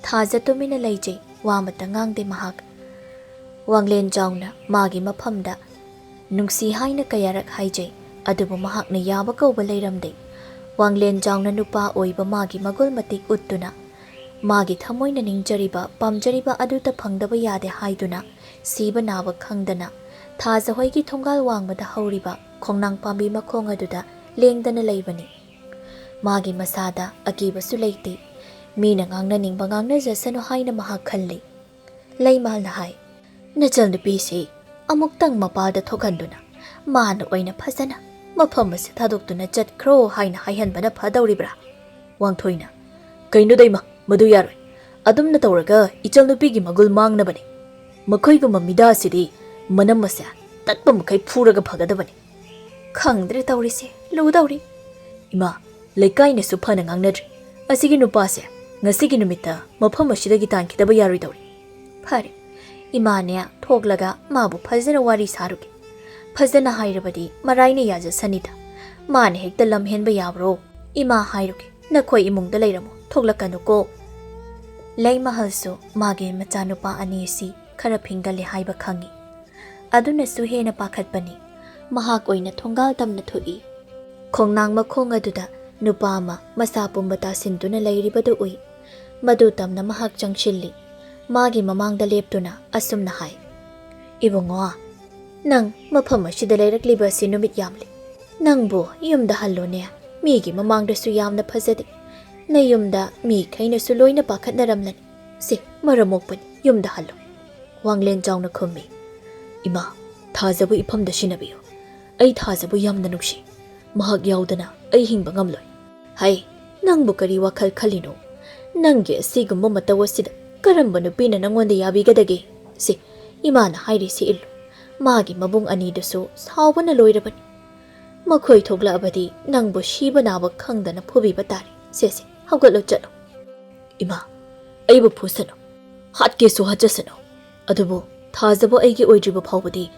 ꯊꯥꯖ ꯇꯨꯃꯤꯟꯅ ꯂꯩꯖꯩ, ꯋꯥ ꯑꯃꯠꯇ ꯉꯥꯡꯗꯦ ꯃꯍꯥꯛ꯫ ꯋꯥꯡꯂꯦꯟꯖꯥꯎꯅ ꯃꯥꯒꯤ ꯃꯐꯝꯗ ꯅꯨꯡꯁꯤ ꯍꯥꯏꯅ ꯀꯌꯥꯔꯛ ꯍꯥꯏꯖꯩ, ꯑꯗꯨꯕꯨ ꯃꯍꯥꯛꯅ ꯌꯥꯕ ꯀꯧꯕ ꯂꯩꯔꯝꯗꯦ꯫ ꯋꯥꯡꯂꯦꯟꯖꯥꯎꯅ ꯅꯨꯄꯥ ꯑꯣꯏꯕ ꯃꯥꯒꯤ ꯃꯒꯨꯟ ꯃꯇꯤꯛ ꯎꯠꯇꯨꯅ, ꯃꯥꯒꯤ ꯊꯃꯣꯏꯅ ꯅꯤꯡꯖꯔꯤꯕ, ꯄꯥꯝꯖꯔꯤꯕ ꯑꯗꯨꯇ ꯐꯪꯗꯕ ꯌꯥꯗꯦ ꯍꯥꯏꯗꯨꯅ, ꯁꯤꯕ ꯅꯥꯕ ꯈꯪꯗꯅ ꯊꯥꯖ ꯍꯣꯏꯒꯤ ꯊꯣꯡꯒꯥꯜ ꯋꯥꯡꯃꯗ ꯍꯧꯔꯤꯕ ꯈꯣꯡꯅꯥꯡ ꯄꯥꯝꯕꯤ ꯃꯈꯣꯡ ꯑꯗꯨꯗ ꯂꯦꯡꯗꯅ ꯂꯩꯕꯅꯤ꯫ ꯃꯥꯒꯤ ꯃꯁꯥꯗ ꯑꯀꯤꯕꯁꯨ ꯂꯩꯇꯦ꯫ ꯃꯤꯅ ꯉꯥꯡꯅꯅꯤꯡꯕ ꯉꯥꯡꯅꯖꯁꯅꯨ ꯍꯥꯏꯅ ꯃꯍꯥꯛ ꯈꯜꯂꯤ꯫ ꯂꯩꯃꯥꯜꯅ ꯍꯥꯏ, "ꯅꯆꯜꯅꯨꯄꯤꯁꯤ ꯑꯃꯨꯛꯇꯪ ꯃꯄꯥꯗ ꯊꯣꯛꯍꯟꯗꯨꯅ ꯃꯥꯅ ꯑꯣꯏꯅ ꯐꯖꯅ ꯃꯐꯝ ꯑꯁꯤ ꯊꯥꯗꯣꯛꯇꯨꯅ ꯆꯠꯈ꯭ꯔꯣ ꯍꯥꯏꯅ ꯍꯥꯏꯍꯟꯕꯅ ꯐꯗꯧꯔꯤꯕ꯭ꯔꯥ?" ꯋꯥꯡꯊꯣꯏꯅ, "ꯀꯩꯅꯣ ꯗꯩꯃ, ꯃꯗꯨ ꯌꯥꯔꯣꯏ꯫ ꯑꯗꯨꯝꯅ ꯇꯧꯔꯒ ꯏꯆꯜꯅꯨꯄꯤꯒꯤ ꯃꯒꯨꯜ ꯃꯥꯡꯅꯕꯅꯤ꯫ ꯃꯈꯣꯏꯒꯨꯝꯕ ꯃꯤꯗꯥꯁꯤꯗꯤ ꯃꯅꯝ ꯑꯁꯦ ꯇꯠꯄ ꯃꯈꯩ ꯐꯨꯔꯒ ꯐꯒꯗꯕꯅꯤ꯫ ꯈꯪꯗ꯭ꯔꯦ ꯇꯧꯔꯤꯁꯦ, ꯂꯨꯗꯧꯔꯤ꯫" "ꯏꯃꯥ, ꯂꯩꯀꯥꯏꯅꯁꯨ ꯐꯅ ꯉꯥꯡꯅꯗ꯭ꯔꯤ꯫ ꯑꯁꯤꯒꯤ ꯅꯨꯄꯥꯁꯦ ꯉꯁꯤꯒꯤ ꯅꯨꯃꯤꯠꯇ ꯃꯐꯝ ꯑꯁꯤꯗꯒꯤ ꯇꯥꯟꯈꯤꯗꯕ ꯌꯥꯔꯣꯏꯗꯧꯔꯤ꯫" "ꯐꯔꯦ, ꯏꯃꯥꯅꯦ ꯊꯣꯛꯂꯒ ꯃꯥꯕꯨ ꯐꯖꯅ ꯋꯥꯔꯤ ꯁꯥꯔꯨꯒꯦ꯫ ꯐꯖꯅ ꯍꯥꯏꯔꯕꯗꯤ ꯃꯔꯥꯏꯅ ꯌꯥꯖꯁꯅꯤꯗ꯫ ꯃꯥꯅ ꯍꯦꯛꯇ ꯂꯝ ꯍꯦꯟꯕ ꯌꯥꯕ꯭ꯔꯣ? ꯏꯃꯥ ꯍꯥꯏꯔꯨꯒꯦ, ꯅꯈꯣꯏ ꯏꯃꯨꯡꯗ ꯂꯩꯔꯝꯃꯣ, ꯊꯣꯛꯂꯛꯀꯅꯨꯀꯣ꯫" ꯂꯩꯃꯍꯜꯁꯨ ꯃꯥꯒꯤ ꯃꯆꯥꯅꯨꯄꯥ ꯑꯅꯤ ꯑꯁꯤ ꯈꯔ ꯐꯤꯡꯒꯜꯂꯤ ꯍꯥꯏꯕ ꯈꯪꯏ꯫ ꯑꯗꯨꯅꯁꯨ ꯍꯦꯟꯅ ꯄꯥꯈꯠꯄꯅꯤ꯫ ꯃꯍꯥꯛ ꯑꯣꯏꯅ ꯊꯣꯡꯒꯥꯜ ꯇꯝꯅ ꯊꯣꯛꯏ꯫ ꯈꯣꯡꯅꯥꯡ ꯃꯈꯣꯡ ꯑꯗꯨꯗ ꯅꯨꯄꯥ ꯑꯃ ꯃꯁꯥ ꯄꯨꯝꯕ ꯇꯥꯁꯤꯟꯗꯨꯅ ꯂꯩꯔꯤꯕꯗꯨ ꯎꯏ꯫ ꯃꯗꯨ ꯇꯝꯅ ꯃꯍꯥꯛ ꯆꯪꯁꯤꯜꯂꯤ꯫ ꯃꯥꯒꯤ ꯃꯃꯥꯡꯗ ꯂꯦꯞꯇꯨꯅ ꯑꯁꯨꯝꯅ ꯍꯥꯏ, "ꯏꯕꯨꯡꯉꯣ, ꯅꯪ ꯃꯐꯝ ꯑꯁꯤꯗ ꯂꯩꯔꯛꯂꯤꯕ ꯑꯁꯤ ꯅꯨꯃꯤꯠ ꯌꯥꯝꯂꯦ꯫ ꯅꯪꯕꯨ ꯌꯨꯝꯗ ꯍꯜꯂꯣꯅꯦ꯫ ꯃꯤꯒꯤ ꯃꯃꯥꯡꯗꯁꯨ ꯌꯥꯝꯅ ꯐꯖꯗꯦ꯫ ꯅꯌꯨꯝꯗ ꯃꯤꯈꯩꯅꯁꯨ ꯂꯣꯏꯅ ꯄꯥꯈꯠꯅꯔꯝꯂꯅꯤ꯫ ꯁꯦ, ꯃꯔꯝ ꯃꯣꯛꯄꯅꯤ, ꯌꯨꯝꯗ ꯍꯜꯂꯣ꯫" ꯋꯥꯡꯂꯦꯟꯖꯥꯎꯅ ꯈꯨꯝꯃꯤ, "ꯏꯃꯥ, ꯊꯥꯖꯕꯨ ꯏꯐꯝꯗ ꯁꯤꯟꯅꯕꯤꯌꯨ꯫ ꯑꯩ ꯊꯥꯖꯕꯨ ꯌꯥꯝꯅ ꯅꯨꯡꯁꯤ꯫ ꯃꯍꯥꯛ ꯌꯥꯎꯗꯅ ꯑꯩ ꯍꯤꯡꯕ ꯉꯝꯂꯣꯏ꯫" "ꯍꯩ, ꯅꯪꯕꯨ ꯀꯔꯤ ꯋꯥꯈꯜ ꯈꯜꯂꯤꯅꯣ? ꯅꯪꯒꯤ ꯑꯁꯤꯒꯨꯝꯕ ꯃꯇꯧ ꯑꯁꯤꯗ ꯀꯔꯝꯕ ꯅꯨꯄꯤꯅ ꯅꯪꯉꯣꯟꯗ ꯌꯥꯕꯤꯒꯗꯒꯦ? ꯁꯦ, ꯏꯃꯥꯅ ꯍꯥꯏꯔꯤꯁꯤ ꯏꯜꯂꯨ꯫ ꯃꯥꯒꯤ ꯃꯕꯨꯡ ꯑꯅꯤꯗꯨꯁꯨ ꯁꯥꯎꯕꯅ ꯂꯣꯏꯔꯕꯅꯤ꯫ ꯃꯈꯣꯏ ꯊꯣꯛꯂꯛꯑꯕꯗꯤ ꯅꯪꯕꯨ ꯁꯤꯕ ꯅꯥꯕ ꯈꯪꯗꯅ ꯐꯨꯕꯤꯕ ꯇꯥꯔꯦ꯫ ꯁꯦ, ꯁꯦ, ꯍꯧꯒꯠꯂꯣ ꯆꯠꯂꯣ꯫" "ꯏꯃꯥ, ꯑꯩꯕꯨ ꯐꯨꯁꯅꯨ, ꯍꯥꯠꯀꯦꯁꯨ ꯍꯥꯠꯆꯁꯅꯨ꯫ ꯑꯗꯨꯕꯨ ꯊꯥꯖꯕ ꯑꯩꯒꯤ ꯑꯣꯏꯗ꯭ꯔꯤꯕ ꯐꯥꯎꯕꯗꯤ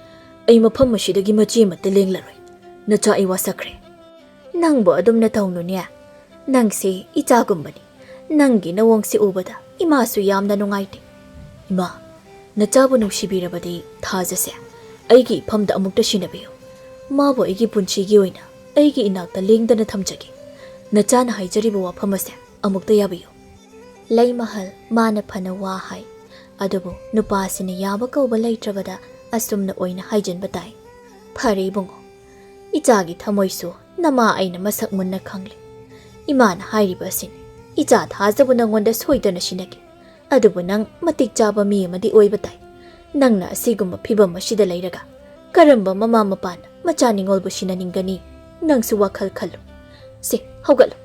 ꯑꯩ ꯃꯐꯝ ꯑꯁꯤꯗꯒꯤ ꯃꯆꯤ ꯑꯃꯠꯇ ꯂꯦꯡꯂꯔꯣꯏ꯫ ꯅꯆꯥ ꯑꯩ ꯋꯥꯁꯛꯈ꯭ꯔꯦ꯫" "ꯅꯪꯕꯨ ꯑꯗꯨꯝꯅ ꯇꯧꯅꯨꯅꯦ꯫ ꯅꯪꯁꯦ ꯏꯆꯥꯒꯨꯝꯕꯅꯤ꯫ ꯅꯪꯒꯤ ꯅꯋꯣꯡꯁꯤ ꯎꯕꯗ ꯏꯃꯥꯁꯨ ꯌꯥꯝꯅ ꯅꯨꯡꯉꯥꯏꯇꯦ꯫ "ꯏꯃꯥ, ꯅꯆꯥꯕꯨ ꯅꯨꯡꯁꯤꯕꯤꯔꯕꯗꯤ ꯊꯥꯖꯁꯦ ꯑꯩꯒꯤ ꯏꯐꯝꯗ ꯑꯃꯨꯛꯇ ꯁꯤꯟꯅꯕꯤꯌꯨ꯫ ꯃꯥꯕꯨ ꯑꯩꯒꯤ ꯄꯨꯟꯁꯤꯒꯤ ꯑꯣꯏꯅ ꯑꯩꯒꯤ ꯏꯅꯥꯛꯇ ꯂꯦꯡꯗꯅ ꯊꯝꯖꯒꯦ꯫ ꯅꯆꯥꯅ ꯍꯥꯏꯖꯔꯤꯕ ꯋꯥꯐꯝ ꯑꯁꯦ ꯑꯃꯨꯛꯇ ꯌꯥꯕꯤꯌꯨ꯫" ꯂꯩꯃꯍꯜ ꯃꯥꯅ ꯐꯅ ꯋꯥ ꯍꯥꯏ, ꯑꯗꯨꯕꯨ ꯅꯨꯄꯥꯁꯤꯅ ꯌꯥꯕ ꯀꯧꯕ ꯂꯩꯇ꯭ꯔꯕꯗ ꯑꯁꯨꯝꯅ ꯑꯣꯏꯅ ꯍꯥꯏꯖꯤꯟꯕ ꯇꯥꯏ꯫ "ꯐꯔꯦ ꯏꯕꯨꯡꯉꯣ, ꯏꯆꯥꯒꯤ ꯊꯃꯣꯏꯁꯨ ꯅꯃꯥ ꯑꯩꯅ ꯃꯁꯛ ꯃꯨꯟꯅ ꯈꯪꯂꯦ꯫ ꯏꯃꯥꯅ ꯍꯥꯏꯔꯤꯕ ꯑꯁꯤꯅꯤ, ꯏꯆꯥ ꯊꯥꯖꯕꯨ ꯅꯪꯉꯣꯟꯗ ꯁꯣꯏꯗꯅ ꯁꯤꯟꯅꯒꯦ꯫ ꯑꯗꯨꯕꯨ ꯅꯪ ꯃꯇꯤꯛ ꯆꯥꯕ ꯃꯤ ꯑꯃꯗꯤ ꯑꯣꯏꯕ ꯇꯥꯏ꯫ ꯅꯪꯅ ꯑꯁꯤꯒꯨꯝꯕ ꯐꯤꯚꯝ ꯑꯁꯤꯗ ꯂꯩꯔꯒ ꯀꯔꯝꯕ ꯃꯃꯥ ꯃꯄꯥꯅ ꯃꯆꯥ ꯅꯤꯡꯉꯣꯜꯕꯨ ꯁꯤꯟꯅꯅꯤꯡꯒꯅꯤ? ꯅꯪꯁꯨ ꯋꯥꯈꯜ ꯈꯜꯂꯨ꯫ ꯁꯦ, ꯍꯧꯒꯠꯂꯨ꯫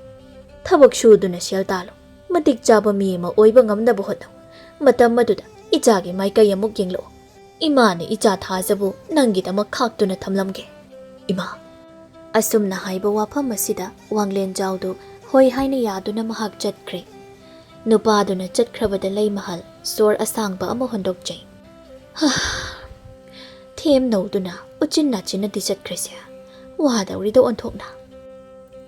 ꯊꯕꯛ ꯁꯨꯗꯨꯅ ꯁꯦꯜ ꯇꯥꯜꯂꯨ꯫ ꯃꯇꯤꯛ ꯆꯥꯕ ꯃꯤ ꯑꯃ ꯑꯣꯏꯕ ꯉꯝꯅꯕ ꯍꯣꯠꯅꯧ꯫ ꯃꯇꯝ ꯑꯗꯨꯗ ꯏꯆꯥꯒꯤ ꯃꯥꯏꯀꯩ ꯑꯃꯨꯛ ꯌꯦꯡꯂꯛꯑꯣ꯫ ꯏꯃꯥꯅ ꯏꯆꯥ ꯊꯥꯖꯕꯨ ꯅꯪꯒꯤꯗꯃꯛ ꯈꯥꯛꯇꯨꯅ ꯊꯝꯂꯝꯒꯦ, ꯏꯃꯥ꯫" ꯑꯁꯨꯝꯅ ꯍꯥꯏꯕ ꯋꯥꯐꯝ ꯑꯁꯤꯗ ꯋꯥꯡꯂꯦꯟꯖꯥꯎꯗꯨ ꯍꯣꯏ ꯍꯥꯏꯅ ꯌꯥꯗꯨꯅ ꯃꯍꯥꯛ ꯆꯠꯈ꯭ꯔꯦ꯫ ꯅꯨꯄꯥꯗꯨꯅ ꯆꯠꯈ꯭ꯔꯕꯗ ꯂꯩꯃꯍꯜ ꯁꯣꯔ ꯑꯁꯥꯡꯕ ꯑꯃ ꯍꯣꯟꯗꯣꯛꯆꯩ꯫ ꯍꯥ, ꯊꯦꯝ ꯅꯧꯗꯨꯅ ꯎꯆꯤꯟ ꯅꯥꯆꯤꯟꯅꯗꯤ ꯆꯠꯈ꯭ꯔꯦꯁꯦ꯫ ꯋꯥꯗꯧꯔꯤꯗ ꯑꯣꯟꯊꯣꯛꯅ꯫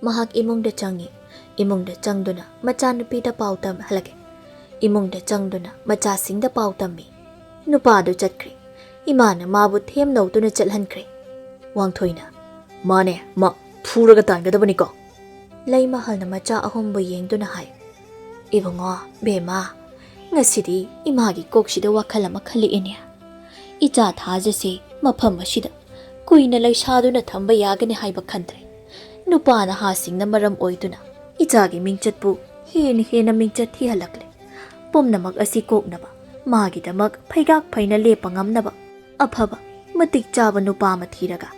ꯃꯍꯥꯛ ꯏꯃꯨꯡꯗ ꯆꯪꯉꯤ꯫ ꯏꯃꯨꯡꯗ ꯆꯪꯗꯨꯅ ꯃꯆꯥꯅꯨꯄꯤꯗ ꯄꯥꯎ ꯇꯝꯍꯜꯂꯒꯦ꯫ ꯏꯃꯨꯡꯗ ꯆꯪꯗꯨꯅ ꯃꯆꯥꯁꯤꯡꯗ ꯄꯥꯎ ꯇꯝꯃꯤ꯫ ꯅꯨꯄꯥꯗꯨ ꯆꯠꯈ꯭ꯔꯦ꯫ ꯏꯃꯥꯅ ꯃꯥꯕꯨ ꯊꯦꯝ ꯅꯧꯗꯨꯅ ꯆꯠꯍꯟꯈ꯭ꯔꯦ꯫ ꯋꯥꯡꯊꯣꯏꯅ, "ꯃꯥꯅꯦ, ꯃꯥ ꯐꯨꯔꯒ ꯇꯥꯟꯒꯗꯕꯅꯤꯀꯣ꯫" ꯂꯩꯃꯍꯜꯅ ꯃꯆꯥ ꯑꯍꯨꯝꯕꯨ ꯌꯦꯡꯗꯨꯅ ꯍꯥꯏ, "ꯏꯕꯨꯡꯉꯣ, ꯕꯦꯝꯃ, ꯉꯁꯤꯗꯤ ꯏꯃꯥꯒꯤ ꯀꯣꯛꯁꯤꯗ ꯋꯥꯈꯜ ꯑꯃ ꯈꯜꯂꯛꯑꯦꯅꯦ꯫ ꯏꯆꯥ ꯊꯥꯖꯁꯦ ꯃꯐꯝ ꯑꯁꯤꯗ ꯀꯨꯏꯅ ꯂꯩꯁꯥꯗꯨꯅ ꯊꯝꯕ ꯌꯥꯒꯅꯤ ꯍꯥꯏꯕ ꯈꯟꯗ꯭ꯔꯦ꯫ ꯅꯨꯄꯥ ꯅꯍꯥꯁꯤꯡꯅ ꯃꯔꯝ ꯑꯣꯏꯗꯨꯅ ꯏꯆꯥꯒꯤ ꯃꯤꯡꯆꯠꯄꯨ ꯍꯦꯟꯅ ꯍꯦꯟꯅ ꯃꯤꯡꯆꯠ ꯊꯤꯍꯜꯂꯛꯂꯦ꯫ ꯄꯨꯝꯅꯃꯛ ꯑꯁꯤ ꯀꯣꯛꯅꯕ, ꯃꯥꯒꯤꯗꯃꯛ ꯐꯩꯒꯥꯛ ꯐꯩꯅ ꯂꯦꯞꯄ ꯉꯝꯅꯕ ꯑꯐꯕ, ꯃꯇꯤꯛ ꯆꯥꯕ ꯅꯨꯄꯥ ꯑꯃ ꯊꯤꯔꯒ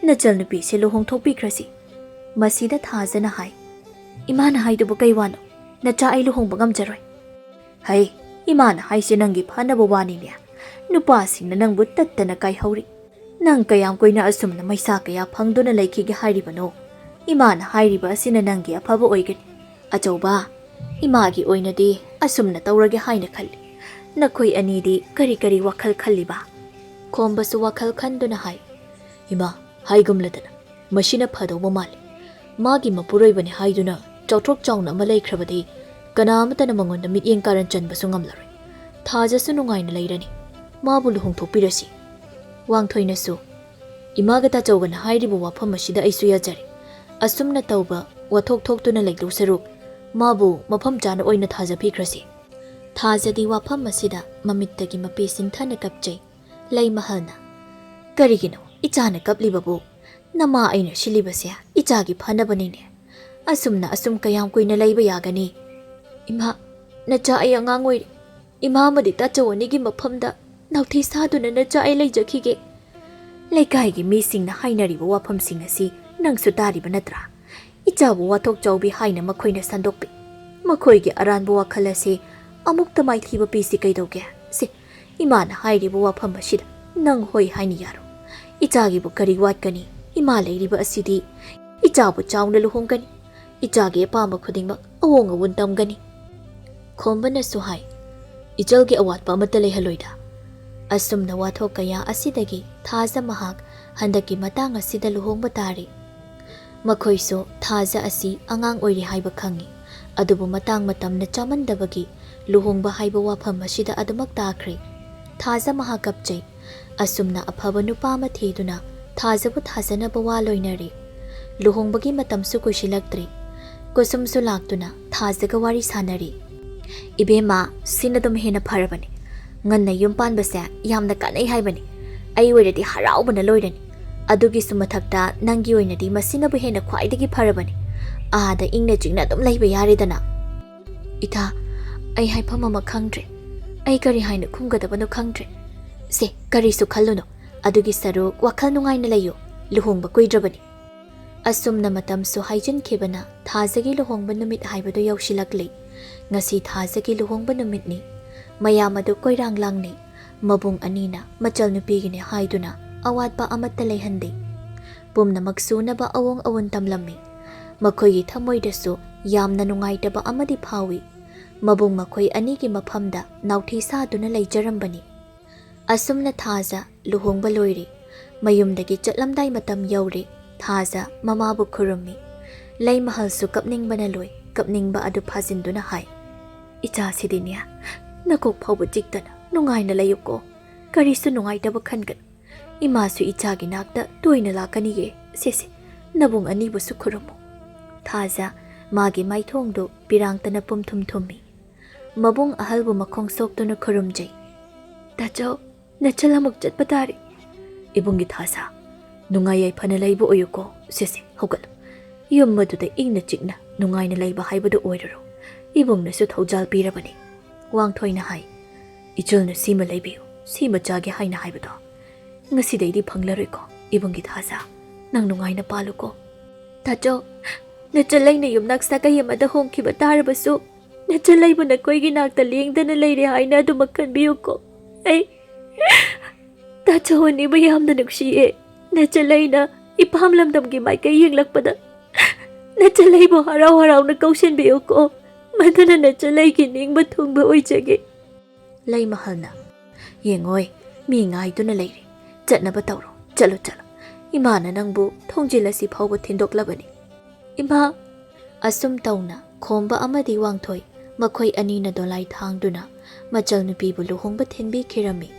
ꯅꯆꯜ ꯅꯨꯄꯤꯁꯦ ꯂꯨꯍꯣꯡꯊꯣꯛꯄꯤꯈ꯭ꯔꯁꯤ꯫" ꯃꯁꯤꯗ ꯊꯥꯖꯅ ꯍꯥꯏ, "ꯏꯃꯥꯅ ꯍꯥꯏꯗꯨꯕꯨ ꯀꯩ ꯋꯥꯅꯣ? ꯅꯆꯥ ꯑꯩ ꯂꯨꯍꯣꯡꯕ ꯉꯝꯖꯔꯣꯏ꯫" "ꯍꯩ, ꯏꯃꯥꯅ ꯍꯥꯏꯁꯦ ꯅꯪꯒꯤ ꯐꯅꯕ ꯋꯥꯅꯤꯅꯦ꯫ ꯅꯨꯄꯥꯁꯤꯡꯅ ꯅꯪꯕꯨ ꯇꯠꯇꯅ ꯀꯥꯏꯍꯧꯔꯤ꯫ ꯅꯪ ꯀꯌꯥꯝ ꯀꯨꯏꯅ ꯑꯁꯨꯝꯅ ꯃꯩꯁꯥ ꯀꯌꯥ ꯐꯪꯗꯨꯅ ꯂꯩꯈꯤꯒꯦ ꯍꯥꯏꯔꯤꯕꯅꯣ? ꯏꯃꯥꯅ ꯍꯥꯏꯔꯤꯕ ꯑꯁꯤꯅ ꯅꯪꯒꯤ ꯑꯐꯕ ꯑꯣꯏꯒꯅꯤ꯫ ꯑꯆꯧꯕ, ꯏꯃꯥꯒꯤ ꯑꯣꯏꯅꯗꯤ ꯑꯁꯨꯝꯅ ꯇꯧꯔꯒꯦ ꯍꯥꯏꯅ ꯈꯜꯂꯤ꯫ ꯅꯈꯣꯏ ꯑꯅꯤꯗꯤ ꯀꯔꯤ ꯀꯔꯤ ꯋꯥꯈꯜ ꯈꯜꯂꯤꯕ?" ꯈꯣꯝꯕꯁꯨ ꯋꯥꯈꯜ ꯈꯟꯗꯨꯅ ꯍꯥꯏ, "ꯏꯃꯥ, ꯍꯥꯏꯒꯨꯝꯂꯗꯅ ꯃꯁꯤꯅ ꯐꯗꯧꯕ ꯃꯥꯜꯂꯤ꯫ ꯃꯥꯒꯤ ꯃꯄꯨꯔꯣꯏꯕꯅꯤ ꯍꯥꯏꯗꯨꯅ ꯆꯥꯎꯊꯣꯛ ꯆꯥꯎꯅ ꯑꯃ ꯂꯩꯈ꯭ꯔꯕꯗꯤ ꯀꯅꯥ ꯑꯃꯠꯇꯅ ꯃꯉꯣꯟꯗ ꯃꯤꯠꯌꯦꯡ ꯀꯥꯔꯟ ꯆꯟꯕꯁꯨ ꯉꯝꯂꯔꯣꯏ꯫ ꯊꯥꯖꯁꯨ ꯅꯨꯡꯉꯥꯏꯅ ꯂꯩꯔꯅꯤ꯫ ꯃꯥꯕꯨ ꯂꯨꯍꯣꯡꯊꯣꯛꯄꯤꯔꯁꯤ꯫ ꯋꯥꯡꯊꯣꯏꯅꯁꯨ, "ꯏꯃꯥꯒ ꯇꯥꯆꯧꯒꯅ ꯍꯥꯏꯔꯤꯕ ꯋꯥꯐꯝ ꯑꯁꯤꯗ ꯑꯩꯁꯨ ꯌꯥꯖꯔꯦ꯫ ꯑꯁꯨꯝꯅ ꯇꯧꯕ ꯋꯥꯊꯣꯛ ꯊꯣꯛꯇꯨꯅ ꯂꯩꯗꯧ ꯁꯔꯨꯛ, ꯃꯥꯕꯨ ꯃꯐꯝ ꯆꯥꯅ ꯑꯣꯏꯅ ꯊꯥꯖ ꯄꯤꯈ꯭ꯔꯁꯤ"꯫ ꯊꯥꯖꯗꯤ ꯋꯥꯐꯝ ꯑꯁꯤꯗ ꯃꯃꯤꯠꯇꯒꯤ ꯃꯄꯤ ꯁꯤꯟꯊꯅ ꯀꯞꯆꯩ꯫ ꯂꯩꯃꯍꯜꯅ, "ꯀꯔꯤꯒꯤꯅꯣ ꯏꯆꯥꯅ ꯀꯞꯂꯤꯕꯕꯨ? ꯅꯃꯥ ꯑꯩꯅ ꯁꯤꯜꯂꯤꯕꯁꯦ ꯏꯆꯥꯒꯤ ꯐꯅꯕꯅꯤꯅꯦ꯫ ꯑꯁꯨꯝꯅ ꯑꯁꯨꯝ ꯀꯌꯥꯝ ꯀꯨꯏꯅ ꯂꯩꯕ ꯌꯥꯒꯅꯤ?" "ꯏꯃꯥ, ꯅꯆꯥ ꯑꯩ ꯑꯉꯥꯡ ꯑꯣꯏꯔꯤ꯫ ꯏꯃꯥ ꯑꯃꯗꯤ ꯇꯥꯆꯧ ꯑꯅꯤꯒꯤ ꯃꯐꯝꯗ ꯅꯥꯎꯊꯤ ꯁꯥꯗꯨꯅ ꯅꯆꯥ ꯑꯩ ꯂꯩꯖꯈꯤꯒꯦ꯫ ꯂꯩꯀꯥꯏꯒꯤ ꯃꯤꯁꯤꯡꯅ ꯍꯥꯏꯅꯔꯤꯕ ꯋꯥꯐꯝꯁꯤꯡ ꯑꯁꯤ ꯅꯪꯁꯨ ꯇꯥꯔꯤꯕ ꯅꯠꯇ꯭ꯔꯥ? ꯏꯆꯥꯕꯨ ꯋꯥꯊꯣꯛ ꯆꯥꯎꯕꯤ ꯍꯥꯏꯅ ꯃꯈꯣꯏꯅ ꯁꯟꯗꯣꯛꯄꯤ꯫ ꯃꯈꯣꯏꯒꯤ ꯑꯔꯥꯟꯕ ꯋꯥꯈꯜ ꯑꯁꯤ ꯑꯃꯨꯛꯇ ꯃꯥꯏꯊꯤꯕ ꯄꯤꯁꯤ ꯀꯩꯗꯧꯒꯦ? ꯁꯤ, ꯏꯃꯥꯅ ꯍꯥꯏꯔꯤꯕ ꯋꯥꯐꯝ ꯑꯁꯤꯗ ꯅꯪ ꯍꯣꯏ ꯍꯥꯏꯅ ꯌꯥꯔꯣ꯫ ꯏꯆꯥꯒꯤꯕꯨ ꯀꯔꯤ ꯋꯥꯠꯀꯅꯤ? ꯏꯃꯥ ꯂꯩꯔꯤꯕ ꯑꯁꯤꯗꯤ ꯏꯆꯥꯕꯨ ꯆꯥꯎꯅ ꯂꯨꯍꯣꯡꯒꯅꯤ꯫ ꯏꯆꯥꯒꯤ ꯑꯄꯥꯝꯕ ꯈꯨꯗꯤꯡꯃꯛ ꯑꯑꯣꯡ ꯑꯑꯣꯟ ꯇꯝꯒꯅꯤ"꯫ ꯈꯣꯝꯕꯅꯁꯨ ꯍꯥꯏ, "ꯏꯆꯜꯒꯤ ꯑꯋꯥꯠꯄ ꯑꯃꯠꯇ ꯂꯩꯍꯜꯂꯣꯏꯗ"꯫ ꯑꯁꯨꯝꯅ ꯋꯥꯊꯣꯛ ꯀꯌꯥ ꯑꯁꯤꯗꯒꯤ ꯊꯥꯖ ꯃꯍꯥꯛ ꯍꯟꯗꯛꯀꯤ ꯃꯇꯥꯡ ꯑꯁꯤꯗ ꯂꯨꯍꯣꯡꯕ ꯇꯥꯔꯦ꯫ ꯃꯈꯣꯏꯁꯨ ꯊꯥꯖ ꯑꯁꯤ ꯑꯉꯥꯡ ꯑꯣꯏꯔꯤ ꯍꯥꯏꯕ ꯈꯪꯏ, ꯑꯗꯨꯕꯨ ꯃꯇꯥꯡ ꯃꯇꯝꯅ ꯆꯥꯃꯟꯗꯕꯒꯤ ꯂꯨꯍꯣꯡꯕ ꯍꯥꯏꯕ ꯋꯥꯐꯝ ꯑꯁꯤꯗ ꯑꯗꯨꯃꯛ ꯇꯥꯈ꯭ꯔꯦ꯫ ꯊꯥꯖ ꯃꯍꯥꯛ ꯀꯞꯆꯩ꯫ ꯑꯁꯨꯝꯅ ꯑꯐꯕ ꯅꯨꯄꯥ ꯑꯃ ꯊꯤꯗꯨꯅ ꯊꯥꯖꯕꯨ ꯊꯥꯖꯅꯕ ꯋꯥ ꯂꯣꯏꯅꯔꯦ꯫ ꯂꯨꯍꯣꯡꯕꯒꯤ ꯃꯇꯝꯁꯨ ꯀꯨꯏꯁꯤꯜꯂꯛꯇ꯭ꯔꯦ꯫ ꯀꯨꯁꯨꯝꯁꯨ ꯂꯥꯛꯇꯨꯅ ꯊꯥꯖꯒ ꯋꯥꯔꯤ ꯁꯥꯟꯅꯔꯤ꯫ "ꯏꯕꯦꯝꯃ, ꯁꯤꯅ ꯑꯗꯨꯝ ꯍꯦꯟꯅ ꯐꯔꯕꯅꯤ꯫ ꯉꯟꯅ ꯌꯨꯝ ꯄꯥꯟꯕꯁꯦ ꯌꯥꯝꯅ ꯀꯥꯟꯅꯩ ꯍꯥꯏꯕꯅꯤ꯫ ꯑꯩ ꯑꯣꯏꯔꯗꯤ ꯍꯔꯥꯎꯕꯅ ꯂꯣꯏꯔꯅꯤ꯫ ꯑꯗꯨꯒꯤꯁꯨ ꯃꯊꯛꯇ ꯅꯪꯒꯤ ꯑꯣꯏꯅꯗꯤ ꯃꯁꯤꯅꯕꯨ ꯍꯦꯟꯅ ꯈ꯭ꯋꯥꯏꯗꯒꯤ ꯐꯔꯕꯅꯤ꯫ ꯑꯥꯗ ꯏꯪꯅ ꯆꯤꯛꯅ ꯑꯗꯨꯝ ꯂꯩꯕ ꯌꯥꯔꯦꯗꯅ"꯫ "ꯏꯇꯥ, ꯑꯩ ꯍꯥꯏꯐꯝ ꯑꯃ ꯈꯪꯗ꯭ꯔꯦ꯫ ꯑꯩ ꯀꯔꯤ ꯍꯥꯏꯅ ꯈꯨꯝꯒꯗꯕꯅꯣ ꯈꯪꯗ꯭ꯔꯦ꯫ ꯁꯦ, ꯀꯔꯤꯁꯨ ꯈꯜꯂꯨꯅꯨ꯫ ꯑꯗꯨꯒꯤ ꯁꯔꯨꯛ ꯋꯥꯈꯜ ꯅꯨꯡꯉꯥꯏꯅ ꯂꯩꯌꯨ꯫ ꯂꯨꯍꯣꯡꯕ ꯀꯨꯏꯗ꯭ꯔꯕꯅꯤ"꯫ ꯑꯁꯨꯝꯅ ꯃꯇꯝꯁꯨ ꯍꯥꯏꯖꯤꯟꯈꯤꯕꯅ ꯊꯥꯖꯒꯤ ꯂꯨꯍꯣꯡꯕ ꯅꯨꯃꯤꯠ ꯍꯥꯏꯕꯗꯨ ꯌꯧꯁꯤꯜꯂꯛꯂꯦ꯫ ꯉꯁꯤ ꯊꯥꯖꯒꯤ ꯂꯨꯍꯣꯡꯕ ꯅꯨꯃꯤꯠꯅꯤ꯫ ꯃꯌꯥꯝ ꯑꯗꯨ ꯀꯣꯏꯔꯥꯡ ꯂꯥꯡꯅꯩ꯫ ꯃꯕꯨꯡ ꯑꯅꯤꯅ ꯃꯆꯜꯅꯨꯄꯤꯒꯤꯅꯤ ꯍꯥꯏꯗꯨꯅ ꯑꯋꯥꯠꯄ ꯑꯃꯠꯇ ꯂꯩꯍꯟꯗꯦ꯫ ꯄꯨꯝꯅꯃꯛ ꯁꯨꯅꯕ ꯑꯑꯣꯡ ꯑꯑꯣꯟ ꯇꯝꯂꯝꯃꯤ꯫ ꯃꯈꯣꯏꯒꯤ ꯊꯃꯣꯏꯗꯁꯨ ꯌꯥꯝꯅ ꯅꯨꯡꯉꯥꯏꯇꯕ ꯑꯃꯗꯤ ꯐꯥꯎꯏ꯫ ꯃꯕꯨꯡ ꯃꯈꯣꯏ ꯑꯅꯤꯒꯤ ꯃꯐꯝꯗ ꯅꯥꯎꯊꯤ ꯁꯥꯗꯨꯅ ꯂꯩꯖꯔꯝꯕꯅꯤ꯫ ꯑꯁꯨꯝꯅ ꯊꯥꯖ ꯂꯨꯍꯣꯡꯕ ꯂꯣꯏꯔꯦ꯫ ꯃꯌꯨꯝꯗꯒꯤ ꯆꯠꯂꯝꯗꯥꯏ ꯃꯇꯝ ꯌꯧꯔꯦ꯫ ꯊꯥꯖ ꯃꯃꯥꯕꯨ ꯈꯨꯔꯨꯝꯃꯤ꯫ ꯂꯩꯃꯍꯜꯁꯨ ꯀꯞꯅꯤꯡꯕꯅ ꯂꯣꯏ꯫ ꯀꯞꯅꯤꯡꯕ ꯑꯗꯨ ꯐꯥꯖꯤꯟꯗꯨꯅ ꯍꯥꯏ, "ꯏꯆꯥꯁꯤꯗꯤꯅꯦ, ꯅꯀꯣꯛ ꯐꯥꯎꯕ ꯆꯤꯛꯇꯅ ꯅꯨꯡꯉꯥꯏꯅ ꯂꯩꯌꯨꯀꯣ꯫ ꯀꯔꯤꯁꯨ ꯅꯨꯡꯉꯥꯏꯇꯕ ꯈꯟꯒꯅꯨ꯫ ꯏꯃꯥꯁꯨ ꯏꯆꯥꯒꯤ ꯅꯥꯛꯇ ꯇꯣꯏꯅ ꯂꯥꯛꯀꯅꯤꯌꯦ꯫ ꯁꯦ ꯁꯦ, ꯅꯕꯨꯡ ꯑꯅꯤꯕꯨꯁꯨ ꯈꯨꯔꯨꯝꯃꯨ꯫" ꯊꯥꯖ ꯃꯥꯒꯤ ꯃꯥꯏꯊꯣꯡꯗꯨ ꯄꯤꯔꯥꯡꯇꯅ ꯄꯨꯝꯊꯨꯝ ꯊꯨꯝꯃꯤ꯫ ꯃꯕꯨꯡ ꯑꯍꯜꯕꯨ ꯃꯈꯣꯡ ꯁꯣꯛꯇꯨꯅ ꯈꯨꯔꯨꯝꯖꯩ꯫ "ꯇꯥꯆꯧ, ꯅꯆꯜ ꯑꯃꯨꯛ ꯆꯠꯄ ꯇꯥꯔꯦ꯫" "ꯏꯕꯨꯡꯒꯤ ꯊꯥꯖ, ꯅꯨꯡꯉꯥꯏ ꯌꯥꯏꯐꯅ ꯂꯩꯕ ꯑꯣꯏꯌꯨꯀꯣ꯫ ꯁꯦ ꯁꯦ, ꯍꯧꯒꯠꯂꯨ꯫ ꯌꯨꯝ ꯑꯗꯨꯗ ꯏꯪꯅ ꯆꯤꯛꯅ ꯅꯨꯡꯉꯥꯏꯅ ꯂꯩꯕ ꯍꯥꯏꯕꯗꯨ ꯑꯣꯏꯔꯔꯣ꯫ ꯏꯕꯨꯡꯅꯁꯨ ꯊꯧꯖꯥꯜ ꯄꯤꯔꯕꯅꯤ꯫" ꯋꯥꯡꯊꯣꯏꯅ ꯍꯥꯏ, "ꯏꯆꯜꯅ ꯁꯤꯃ ꯂꯩꯕꯤꯌꯨ, ꯁꯤꯃ ꯆꯥꯒꯦ ꯍꯥꯏꯅ ꯍꯥꯏꯕꯗꯣ ꯉꯁꯤꯗꯩꯗꯤ ꯐꯪꯂꯔꯣꯏꯀꯣ, ꯏꯕꯨꯡꯒꯤ ꯊꯥꯖ꯫ ꯅꯪ ꯅꯨꯡꯉꯥꯏꯅ ꯄꯥꯜꯂꯨꯀꯣ꯫" "ꯇꯥꯆꯧ, ꯅꯆꯜ ꯑꯩꯅ ꯌꯨꯝꯅꯥꯛ ꯁꯥꯒꯩ ꯑꯃꯗ ꯍꯣꯡꯈꯤꯕ ꯇꯥꯔꯕꯁꯨ, ꯅꯆꯜ ꯑꯩꯕꯨ ꯅꯈꯣꯏꯒꯤ ꯅꯥꯛꯇ ꯂꯦꯡꯗꯅ ꯂꯩꯔꯦ ꯍꯥꯏꯅ ꯑꯗꯨꯃꯛ ꯈꯟꯕꯤꯌꯨꯀꯣ꯫ ꯑꯩ ꯇꯥꯆꯧ ꯑꯅꯤꯕꯨ ꯌꯥꯝꯅ ꯅꯨꯡꯁꯤꯌꯦ꯫ ꯅꯆꯜ ꯑꯩꯅ ꯏꯄꯥꯝ ꯂꯝꯗꯝꯒꯤ ꯃꯥꯏꯀꯩ ꯌꯦꯡꯂꯛꯄꯗ, ꯅꯆꯜ ꯑꯩꯕꯨ ꯍꯔꯥꯎ ꯍꯔꯥꯎꯅ ꯀꯧꯁꯤꯟꯕꯤꯌꯨꯀꯣ꯫ ꯃꯗꯨꯅ ꯅꯆꯜ ꯑꯩꯒꯤ ꯅꯤꯡꯕ ꯊꯨꯡꯕ ꯑꯣꯏꯖꯒꯦ꯫" ꯂꯩꯃꯍꯜꯅ, "ꯌꯦꯡꯉꯣꯏ, ꯃꯤ ꯉꯥꯏꯗꯨꯅ ꯂꯩꯔꯦ꯫ ꯆꯠꯅꯕ ꯇꯧꯔꯣ, ꯆꯠꯂꯣ, ꯆꯠꯂꯣ꯫ ꯏꯃꯥꯅ ꯅꯪꯕꯨ ꯊꯣꯡꯖꯤꯜ ꯑꯁꯤ ꯐꯥꯎꯕ ꯊꯤꯟꯗꯣꯛꯂꯕꯅꯤ꯫" "ꯏꯃꯥ!" ꯑꯁꯨꯝ ꯇꯧꯅ ꯈꯣꯝꯕ ꯑꯃꯗꯤ ꯋꯥꯡꯊꯣꯏ, ꯃꯈꯣꯏ ꯑꯅꯤꯅ ꯗꯣꯂꯥꯏ ꯊꯥꯡꯗꯨꯅ ꯃꯆꯜ ꯅꯨꯄꯤꯕꯨ ꯂꯨꯍꯣꯡꯕ ꯊꯤꯟꯕꯤꯈꯤꯔꯝꯃꯤ꯫